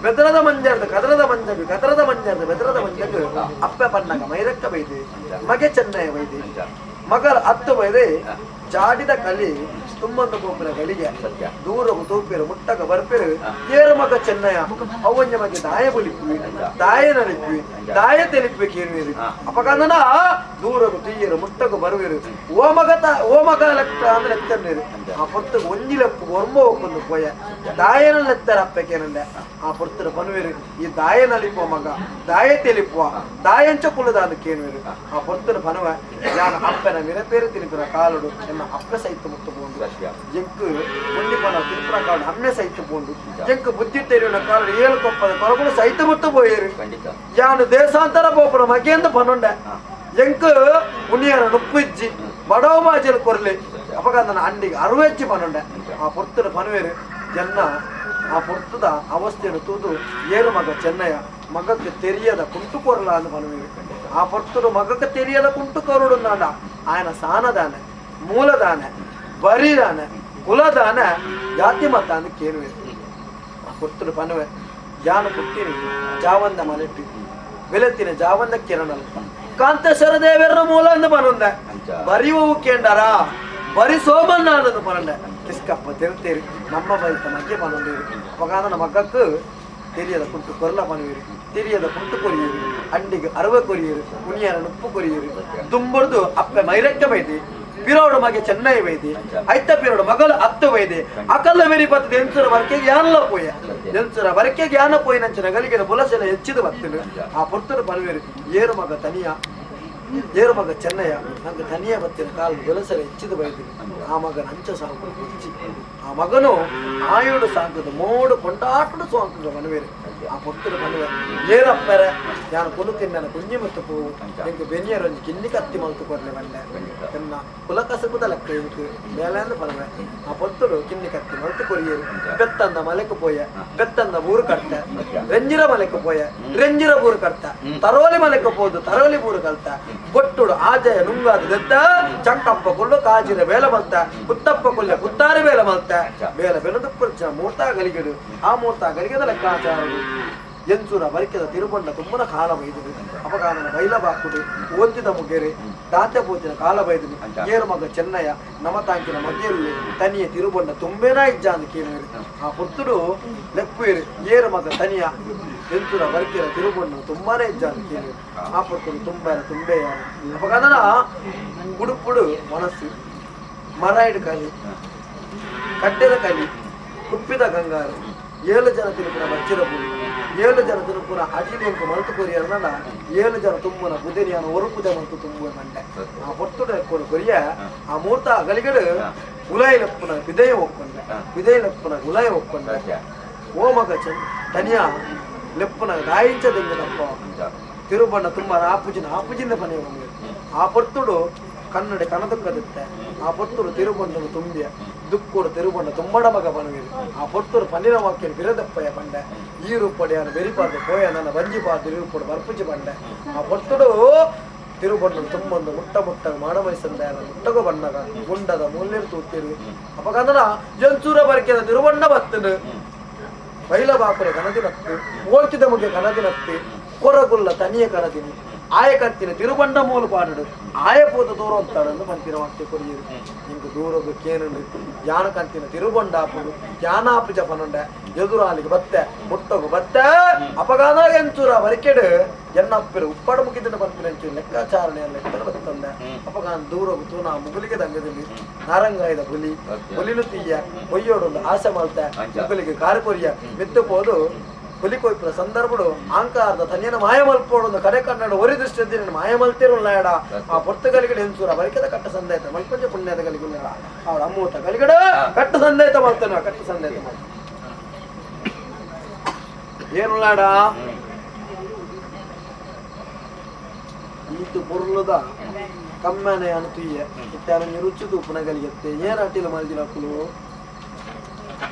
ಬೆದರದ ಮಂಜರ್ದು ಕದರದ ಮಂಜಗು ಕದರದ ಮಂಜರ್ದು ಬೆದರದ ಮಂಜಗು ಅಪ್ಪೆ ಪನ್ನಗ ಮೈರಕ್ಕ ಬೈದೆ ಮಗೆ ಚೆನ್ನಯ ಬೈದೆ ಮಗಳ ಹತ್ತು ಬೈದೆ ಜಾಡಿದ ಕಲಿ ತುಂಬೊಂದು ಪೋಪಿನ ಗಳಿಗೆ ದೂರಗು ತೂಪಿರು ಮುಟ್ಟಗ ಬರ್ಪಿರು ಏರು ಮಗ ಚೆನ್ನಯ ಅವ್ವಂಜ ಮಗೆ ದಾಯ ಬುಲಿಪ್ಪಿ ದಾಯ ನಲಿಪ್ಪಿ ದಾಯ ತೆಲಿಪ್ಪಿ ಕೇರುವಿರು ಅಪಕಂದನ ದೂರಗು ತೀಯರು ಮುಟ್ಟಗು ಬರುವಿರು ಓ ಮಗ ಓ ಮಗ ಲೆಕ್ಕ ಅಂದ್ರೆ ಎತ್ತನ್ನೇರು ಆ ಪೊರ್ತುಗು ಒಂಜಿ ಲೆಪ್ಪು ಒರ್ಮ ಒಕ್ಕೊಂದು ಪೋಯ ದಾಯನ ಲೆತ್ತರ ಅಪ್ಪಕೇನಂಡೆ ಆ ಪೊರ್ತರ ಬನುವಿರು ಈ ದಾಯ ನಲಿಪುವ ಮಗ ದಾಯ ತೆಲಿಪುವ ದಾಯಂಚ ಕುಲದಾನು ಕೇನುವಿರು ಆ ಪೊರ್ತರ ಬನುವ ಯಾನ ಅಪ್ಪನ ಮಿರಪೇರು ತಿಲಿಪಿನ ಕಾಲುಡು ಎನ್ನ ಅಪ್ಪೆ ಸೈತ ಮುತ್ತು ಪೋಂಡು ಎಂಕ್ ಪುಣ್ಯಪನ ತಿರುಪುರ ಕಾಡು ಅಮ್ಮೆ ಸೈತ ಪೋಂಡು ಎಂಕ್ ಬುದ್ಧಿ ತೆರಿಯುವ ಕಾಲು ಏಳು ಕೊಪ್ಪದ ಕೊರಗುಳು ಸೈತ ಮುತ್ತು ಪೋಯೇರು ಯಾನು ದೇಶಾಂತರ ಪೋಪುನ ಮಗೇಂದು ಪನುಂಡೆ ಎಂಕ್ ಉನಿಯರ ನುಪ್ಪು ಇಜ್ಜಿ ಬಡವ ಮಾಜಲ್ ಕೊರ್ಲಿ ಅಪಗಂದನ ಅಂಡಿಗೆ ಅರುವೆಜ್ಜಿ ಪನುಂಡೆ ಆ ಪೊರ್ತುನ ಪನುವೇರು ಜನ್ನ ಆ ಪೊರ್ತುದ ಅವಸ್ಥೆಯನ್ನು ತೂದು ಏರು ಮಗ ಚೆನ್ನಯ್ಯ ಮಗಕ್ಕೆ ತೆರಿಯದ ಕುಂಟು ಕೊರಲ ಅಂದು ಪನುವೇರು ಆ ಪೊರ್ತುಡು ಮಗಕ್ಕೆ ತೆರಿಯದ ಕುಂಟು ಕೊರಡು ನಾಡ ಆಯನ ಸಾನದಾನೆ ಮೂಲದಾನೆ ಬರಿದಾನೆ ಕುಲದಾನೆ ಜಾತಿ ಮತ ಅಂದು ಕೇಳುವೆ ಆ ಪೊರ್ತುಡು ಪನುವೆ ಯಾನು ಪುಟ್ಟಿನಿ ಜಾವಂದ ಮನೆಟ್ಟಿ ಬೆಲೆತ್ತಿನ ಜಾವಂದ ಕಿರಣಲ್ಪ ಕಾಂತೇಶ್ವರ ದೇವರ ಮೂಲ ಅಂದು ಪನುಂದೆ ಬರಿವು ಕೇಂಡಾರ ಬರಿ ಸೋಮಣ್ಣ ಅನ್ನೋದು ಪನಂಡೆ ಕಿಸ್ಕಪ್ಪ ತೆರುತ್ತೇರಿ ನಮ್ಮ ಬೈತ ಮಗ್ಗೆ ಪನುಂಡೇರಿ ಅಪಗಾದನ ಮಗ್ಗಕ್ಕೆ ತೆರಿಯದ ಕುಂಟು ಕೊರಲ ಪನುವಿರಿ ತೆರಿಯದ ಕುಂಟು ಕೊರಿಯರು ಅಂಡಿಗೆ ಅರವ ಕೊರಿಯರು ಉನಿಯರ ನುಪ್ಪು ಕೊರಿಯರು ದುಂಬರ್ದು ಅಪ್ಪೆ ಮೈರಕ್ಕೆ ಬೈದಿ ಪಿರೋಡು ಮಗೆ ಚೆನ್ನೈ ಬೈದಿ ಐತ ಪಿರೋಡು ಮಗಲು ಅತ್ತು ಬೈದಿ ಅಕಲ್ಲ ಮೆರಿ ಬತ್ತದ ಎಂಚುರ ಬರಕೆ ಯಾನಲ ಪೋಯ ಎಂಚುರ ಬರಕೆ ಜ್ಞಾನ ಪೋಯಿನಂಚಿನ ಗಲಿಗೆದ ಬುಲಸೆಲ ಹೆಚ್ಚಿದ ಬತ್ತಿನ ಆ ಪೊರ್ತುಡು ಪನುವೇರು ಏರು ಮಗ ತನಿಯ ಏರು ಮಗ ಚೆನ್ನಯ್ಯ ನಂಗೆ ತನಿಯ ಬತ್ತಿನ ಕಾಲು ಬೆಲಸರ ಹೆಚ್ಚಿದ ಬೈದಿನಿ ಆ ಮಗನ ಅಂಚ ಸಾಂಕು ಹೆಚ್ಚಿ ಆ ಮಗನು ಆಯುಡು ಸಾಂಕದ ಮೋಡು ಕೊಂಡಾಟಡು ಸಾಂಕದ ಮನುವೇರು ಆ ಪೊರ್ತುಡು ಮನುವೆ ಏರಪ್ಪರೆ ನಾನು ಕುಲು ತಿನ್ನನ ಕುಂಜಿ ಮತ್ತು ಪೂವು ಎಂಕ್ ಬೆನಿಯರೊಂಜಿ ಕಿನ್ನಿ ಕತ್ತಿ ಮಲ್ತು ಕೊರ್ಲೆ ಬಂಡೆ ಎನ್ನ ಕುಲ ಕಸಬುದ ಲೆಕ್ಕ ಎಂಕ್ ಮೇಲೆಂದು ಪಲ್ವೆ ಆ ಪೊರ್ತುಡು ಕಿನ್ನಿ ಕತ್ತಿ ಮಲ್ತು ಕೊರಿಯರು ಬೆತ್ತಂದ ಮಲೆக்கு ಪೋಯ ಬೆತ್ತಂದ ಊರು ಕಟ್ಟ ರೆಂಜಿರ ಮಲೆக்கு ಪೋಯ ರೆಂಜಿರ ಊರು ಕಟ್ಟ ತರೋಲಿ ಮಲೆக்கு ಪೋದು ತರೋಲಿ ಊರು ಕಲ್ತ ಬೊಟ್ಟುಡು ಆಜಯ ನುಂಗಾದ ದೆತ್ತ ಚಕ್ಕಪ್ಪ ಕುಲ್ಲು ಕಾಜಿರ ಬೇಲ ಮಲ್ತ ಕುತ್ತಪ್ಪ ಕುಲ್ಲೆ ಕುತ್ತಾರಿ ಬೇಲ ಮಲ್ತ ಬೇಲ ಬೆನದು ಪುರ್ಚ ಮೂರ್ತಾ ಗಲಿಗೆಡು ಆ ಮೂರ್ತಾ ಗಲಿಗೆದ ಲೆಕ್ಕಾಚಾರಡು ಎಂಚೂರ ಬರಿಕೆದ ತಿರುಬಣ್ಣ ತುಂಬನ ಕಾಲ ಬೈದುಡು ಅಪಗಾನನ ಬೈಲ ಬಾಕುಡು ಓಂತಿದ ಮುಗೆರೆ ದಾತೆ ಪೋತಿನ ಕಾಲ ಬೈದುಡು ಏರು ಮಗ ಚೆನ್ನಯ್ಯ ನಮತಾಂಕಿನ ಮಗ್ಗೆರುವೆ ತನಿಯ ತಿರುಬಣ್ಣ ತುಂಬೇನಾ ಇಜ್ಜಾಂದು ಕೇಳುವರು ಆ ಪೊರ್ತುಡು ಲೆಪ್ಪುವೇರು ಏರು ಮಗ ತನಿಯ ಎಂಚೂರ ಬರಿಕೆದ ತಿರುಬಣ್ಣ ತುಂಬಾನೇ ಇಜ್ಜಾಂದು ಕೇಳುವರು ಆ ಪೊರ್ತುಡು ತುಂಬಾರ ತುಂಬೆಯ ಅಪಗಾನನ ಉಡುಪುಡು ಮನಸ್ಸು ಮರಾಯಿಡು ಕಲಿ ಕಡ್ಡೆದ ಕಲಿ ಕುಪ್ಪಿದ ಗಂಗಾರು ಏಳು ಜನ ತಿರುಪುನ ಬಚ್ಚಿರ ಪುರಿ ಏಳು ಜನ ತಿರುಪುನ ಅಡಿಲಿಂಕು ಮಲ್ತು ಕೊರಿಯರ್ನ ಏಳು ಜನ ತುಂಬುನ ಬುದಿರಿಯನ ಒರುಪುದೆ ಮಲ್ತು ತುಂಬುವ ಮಂಡೆ ಆ ಪೊರ್ತುಡು ಕೊರು ಕೊರಿಯ ಆ ಮೂರ್ತ ಅಗಲಿಗಳು ಉಲಾಯಿಲಪ್ಪುನ ಬಿದೆಯ ಒಕ್ಕೊಂಡೆ ಬಿದೆಯಲಪ್ಪುನ ಉಲಾಯ ಒಕ್ಕೊಂಡೆ ಓ ಮಗ ಚಂದ ತನಿಯ ಲೆಪ್ಪುನ ದಾಯಿಂಚದಿಂಗ ತಪ್ಪ ತಿರುಬಣ್ಣ ತುಂಬ ಆಪುಜಿನ ಆಪುಜಿನ ಪನೆ ಆ ಪೊರ್ತುಡು ಕನ್ನಡ ಕನದುಕ್ಕದಿತ್ತೆ ಆ ಪೊರ್ತುಡು ತಿರುಬಣ್ಣನು ತುಂಬಿಯ ದುಕ್ಕೋಡು ತಿರುಬಣ್ಣ ತುಂಬಡ ಮಗ ಪನುವಿರು ಆ ಪೊರ್ತುಡು ಪನ್ನಿನ ವಾಕ್ಯ ಬಿರದಪ್ಪಯ್ಯ ಬಂಡೆ ಈ ರೂಪಡಿಯಾನ ಬೆರಿಪಾರ್ದು ಪೋಯ ನನ್ನ ಬಂಜಿಪಾರ್ದು ರೂಪಡು ಬರ್ಪುಜಿ ಬಂಡೆ ಆ ಪೊರ್ತುಡು ತಿರುಬಣ್ಣನು ತುಂಬೊಂದು ಮುಟ್ಟ ಮುಟ್ಟ ಮಾಡಮೈಸಂದ ಮುಟ್ಟಗೋ ಬಣ್ಣಗ ಗುಂಡದ ಮೂಲ್ಯರು ತೂತಿರು ಅಪಗಂದನ ಎಂಚೂರ ಬರಿಕೆದ ತಿರುಬಣ್ಣ ಬತ್ತನು ಬೈಲ ಬಾಕುರ ಕನದಿನತ್ತಿ ಓಲ್ತಿದ ಮುಗೆ ಕನದಿನತ್ತಿ ಕೊರಗುಲ್ಲ ತನಿಯ ಕನದಿನಿ ಆಯ ಕತ್ತಿನ ತಿರುಬಣ್ಣ ಮೂಲ ಪಾಡುಡು ಆಯ ಪೂತ ದೂರ ಅಂತಾಡಂದು ಪಂತಿನ ವಾಕ್ಯ ಕೊರಿಯರು ಇಂಕು ದೂರಗು ಕೇನುಂಡು ಯಾನ ಕಂತಿನ ತಿರುಬಂಡ ಆಪುಡು ಯಾನಾಪುಜ ಪನುಂಡೆ ಎದುರಾಲಿಗೆ ಬತ್ತೆ ಮುಟ್ಟಗು ಬತ್ತೆ ಅಪಗಾನ ಎಂಚೂರ ಬರಿಕೆಡು ಎನ್ನಪ್ಪಿರು ಉಪ್ಪಾಡು ಮುಗಿದಿನ ಪಂಪಿನ ಎಂಚೂರು ಲೆಕ್ಕಾಚಾರಣೆಯ ಲೆಕ್ಕದ ಬತ್ತಂದೆ ಅಪಗಾನ ದೂರಗು ತೂನ ಮುಗುಲಿಗೆ ದಂಗದಲ್ಲಿ ನಾರಂಗಾಯದ ಹುಲಿ ಹುಲಿನು ತೀಯ ಒಯ್ಯೋಡೊಂದು ಆಸೆ ಮಲ್ತೆ ಮುಗುಲಿಗೆ ಕಾರು ಕೊರಿಯ ಮೆತ್ತು ಪೋದು ಕೊಲಿಕೋಯ್ಪುರ ಸಂದರ್ಭಡು ಆಂಕಾರದ ತನ್ಯನ ಮಾಯಮಲ್ಪೋಡು ಕಡೆ ಕನ್ನಡ ಒರಿ ದೃಷ್ಟಿ ಮಾಯಮಲ್ತಿರುಳ್ಳಾಡ ಆ ಪೊರ್ತುಗಲಿಗಡೆ ಹೆಂಸೂರ ಬರಿಕೆದ ಕಟ್ಟ ಸಂದಾಯ್ತ ಮಲ್ಪಂಜ ಪುಣ್ಯದ ಗಲಿಗುಲ್ಲಾಡ ಅವಳ ಅಮ್ಮೂತ ಗಲಿಗಡ ಕಟ್ಟ ಸಂದಾಯ್ತ ಮಾಡ್ತಾನೆ ಕಟ್ಟ ಸಂದಾಯ್ತ ಮಾಡ್ತಾನೆ ಏನುಳ್ಳಾಡ ಈತು ಪೊರ್ಲುದ ಕಮ್ಮನೆ ಅನುತುಯ್ಯ ಇತ್ತಾರ ರುಚಿ ತೂಪುನ ಗಲಿಗತ್ತೆ ಏನ್ ಅಟ್ಟಿಲ ಮಲ್ದಿನಕ್ಕಲು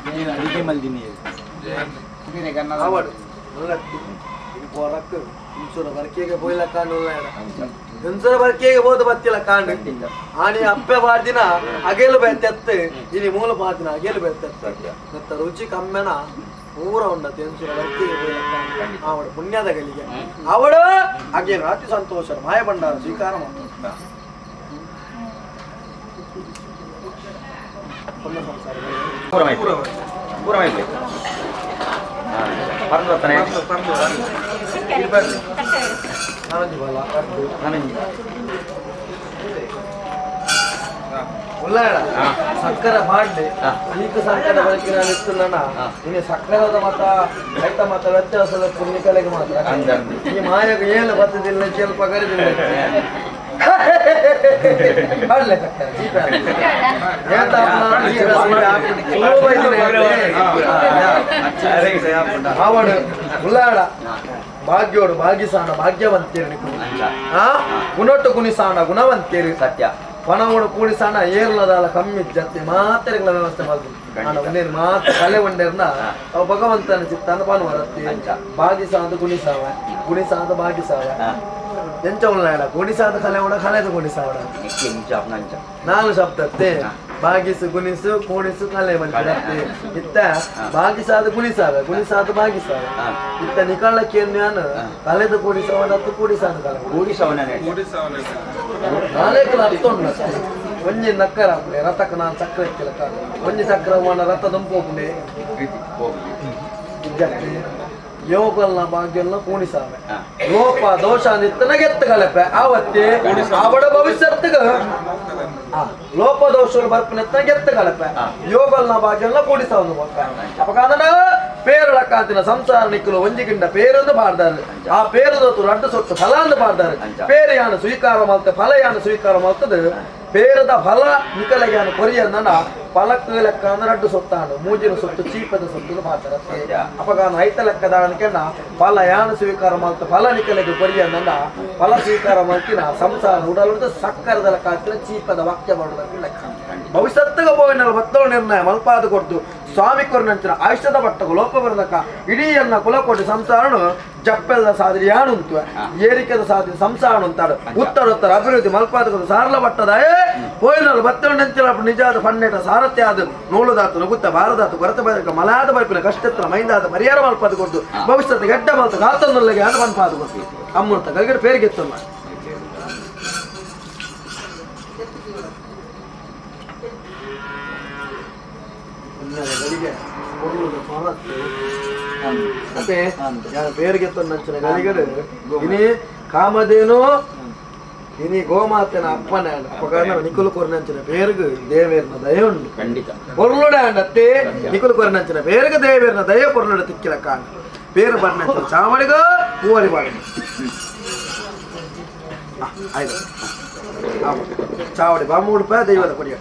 నేను అడిగే మల్దిని ಆವಡು ಮಲ್ಲತ್ತಿ ಪೊರಕ್ ಇಂಚೂರ ಬರ್ಕೆಗೆ ಬೋಯ್ಲ ಕಾಂಡು ಇಂಚೂರ ಬರ್ಕೆಗೆ ಬೋದು ಬತ್ತಿಲ್ಲ ಕಾಂಡು ಆನಿ ಅಪ್ಪೆ ಬಾರ್ದಿನ ಅಗೇಲು ಬೆತ್ತೆತ್ತು ಇನಿ ಮೂಲ ಬಾರ್ದಿನ ಅಗೇಲು ಬೆತ್ತೆತ್ತು ಮತ್ತ ರುಚಿ ಕಮ್ಮೆನ ಊರ ಉಂಡತ್ತೆ ಎಂಚೂರ ಬರ್ಕೆಗೆ ಬೋಯ್ಲ ಕಾಂಡು ಆವಡು ಪುಣ್ಯದ ಗಲಿಗೆ ಅವಡು ಅಗೇನು ಅತಿ ಸಂತೋಷ ಮಾಯ ಭಂಡಾರ ಸ್ವೀಕಾರ ಮಾಡ್ತಾರೆ ಸಕ್ಕರೆ ಮಾಡ್ಲಿ ಈಗ ಸಕ್ಕರೆ ಬಳಕೆ ನಾನು ಇస్తున్నా ನಿನ್ನೆ ಸಕ್ಕರೆ ಮಾತ್ರ ರೈತ ಮಾತ್ರ ವ್ಯತ್ಯಾಸ ಪುಣ್ಯಕಲೆಗೆ ಮಾತ್ರ ಈ ಮಾಯకు ಏನು ಬರ್ತದಿಲ್ಲ ಸ್ವಲ್ಪ ಕರಿದಿಲ್ಲ ಮಾಡ್ಲೆ ಸಕ್ಕರೆ ಆವಡು ಉಲ್ಲಾಡ ಭಾಗ್ಯೋಡು ಭಾಗ್ಯಸಾಣ ಭಾಗ್ಯವಂತೇರು ಗುಣೊಟ್ಟು ಗುಣಿಸಾಣ ಗುಣವಂತೇರು ಸತ್ಯ ಪಣವೋಡು ಕೂಡಿಸಾಣ ಏರ್ಲದಾಲ ಕಮ್ಮಿ ಜತ್ತಿ ಮಾತೆರೆಗಳ ವ್ಯವಸ್ಥೆ ಮಾಡ್ತೀನಿ ನಾನು ಮಾತ್ರ ಕಲೆ ಒಂಡೇರ್ನ ಅವು ಭಗವಂತನ ಚಿತ್ತಾನ ಪಾನುವರತ್ತಿ ಭಾಗಿಸಾದ ಗುಣಿಸಾವ ಗುಣಿಸಾದ ಭಾಗಿಸಾವ ಎಂಚ ಉಳ್ಳಾಡ ಗುಣಿಸಾದ ಕಲೆ ಉಡ ಕಲೆದ ಗುಣಿಸಾವಡ ನಾಲ್ಕು ಶಬ್ದತ್ತೆ ಭಾಗಿಸು ಗುಣಿಸು ಕೂಣಿಸು ಕಲೆ ಬಂತೆ ಇತ್ತ ಭಾಗಿಸಾದ ಗುಣಿಸಾವ ಗುಣಿಸಾದ ಭಾಗಿಸಾವ ಇತ್ತ ನಿಕಳ್ಳಕ್ಕೆ ಕಲೆದ ಕೂಡಿಸಾವಡ ಅತ್ತು ಕೂಡಿಸಾದ ಕಲೆ ನಾಲ್ಕು ಅರ್ಥ ಉಂಟು ಒಂಜಿ ನಕ್ಕರ ಆಪುಂಡೆ ರಥಕ್ಕೆ ನಾನು ಚಕ್ರ ಇಕ್ಕಿಲಕ್ಕ ಒಂಜಿ ಚಕ್ರ ರಥ ದುಂಪೋಪುಂಡೆ ಯೋಗಲ್ನ ಭಾಗ್ಯಲ್ನ ಕೂಣಿಸಾವೆ ಲೋಪ ದೋಷ ನಿತ್ತನ ಗೆತ್ತ ಕಲೆಪೆ ಆವತ್ತೆ ಆವಡ ಭವಿಷ್ಯತ್ತಿಗ ಲೋಪ ದೋಷలు ಬರ್ಪನೆತ್ತನ ಗೆತ್ತ ಕಲೆಪೆ ಯೋಗಲ್ನ ಭಾಗ್ಯಲ್ನ ಕೂಡಿಸಾವನು ಬರ್ಪೆ ಅಪಕಾದನ ಪೇರಳಕ್ಕಾತಿನ ಸಂಸಾರ ನಿಕ್ಕಲು ಒಂಜಿಗಿಂಡ ಪೇರೊಂದು ಪಾಡ್ದಾರೆ ಆ ಪೇರದೊತ್ತು ರಡ್ಡು ಸೊಟ್ಟು ಫಲ ಅಂದು ಪಾಡ್ದಾರೆ ಪೇರು ಯಾನು ಸ್ವೀಕಾರ ಮಾಡ್ತ ಫಲ ಯಾನು ಸ್ವೀಕಾರ ಮಾಡ್ತದೆ ಪೇರದ ಫಲ ನಿಕಲೆಗೆ ಕೊರಿಯನ್ನ ಫಲಕ್ಕೆ ಲೆಕ್ಕ ಅಂದ್ರೆ ಅಡ್ಡು ಸೊತ್ತಾನು ಮೂಜಿನ ಸೊತ್ತು ಚೀಪದ ಸೊತ್ತು ಪಾಡ್ತಾರೆ ಅಪಗಾನ ಐತ ಲೆಕ್ಕದಾನಕೆನ್ನ ಫಲ ಯಾನು ಸ್ವೀಕಾರ ಮಾಡ್ತ ಫಲ ನಿಕಲೆಗೆ ಕೊರಿಯನ್ನ ಫಲ ಸ್ವೀಕಾರ ಮಾಡ್ತಿನ ಸಂಸಾರ ಉಡಲು ಸಕ್ಕರದ ಲೆಕ್ಕ ಹಾಕ್ತಿನ ಚೀಪದ ವಾಕ್ಯ ಮಾಡೋದಕ್ಕೆ ಲೆಕ್ಕ ಭವಿಷ್ಯತ್ತಿಗೆ ಬೋವಿನ ಭಕ್ತರು ನಿರ್ಣಯ ಮಲ್ಪಾದ ಕೊಡ್ತು ಸ್ವಾಮಿ ಕೊರನಂಚಿನ ಆಯುಷ್ಯದ ಬಟ್ಟకు ಲೋಪ ಬರದಕ್ಕ ಇಡೀ ಅನ್ನ ಕುಲಕೋಟಿ ಸಂಸಾರನು ಜಪ್ಪೆದ ಸಾಧನೆ ಯಾನುಂತು ಏರಿಕೆದ ಸಾಧನೆ ಸಂಸಾರ ಅಂತಾಡು ಉತ್ತರ ಉತ್ತರ ಅಭಿವೃದ್ಧಿ ಮಲ್ಪಾದ ಸಾರಲ ಬಟ್ಟದ ಪೋಯಿನಲ್ ಬತ್ತೊಂಡಂಚಿನ ನಿಜಾದ ಪನ್ನೆಟ ಸಾರಥ್ಯ ಅದು ನೋಳುದಾತು ನುಗುತ್ತ ಬಾರದಾತು ಕೊರತೆ ಬದಕ ಮಲಾದ ಬೈಪಿನ ಕಷ್ಟತ್ರ ಮೈಂದಾದ ಪರಿಹಾರ ಮಲ್ಪಾದ ಕೊಡ್ತು ಭವಿಷ್ಯದ ಗೆಡ್ಡ ಮಲ್ತ ಗಾತನ್ನುಲ್ಲಗೆ ಅದು ಮನ್ಪಾದ ಕೊಡ್ತು ಅಮೃತ ಕಲ್ಗಡೆ ಪೇರಿಗೆತ್ತಲ್ಲ పేరుಗೆ ನಂಚಿನ ಗಲಿಗಡು ಇನಿ ಕಾಮಧೇನು ಇನಿ ಗೋಮಾತೆನ ಅಪ್ಪನ ಅಪ್ಪಗಾನ ನಿಕುಲು ಕೊರನಂಚಿನ పేరుగు ದೇವೇರ್ನ ದಯ ಉಂಡು ಖಂಡಿತ పొర్లుడ అండತ್ತೆ నికులు కొరనంచిన పేరుగు దేవేర్ನ దయ పొర్లుడ తిక్కిల కాండ పేరు బర్నంచిన చావడిగో పూవరి బాడి ಆಯ್ತು ಚಾವಡಿ ಬಾಮೂಡು ರೂಪಾಯಿ ದೈವದ ಕೊಡಿಯ.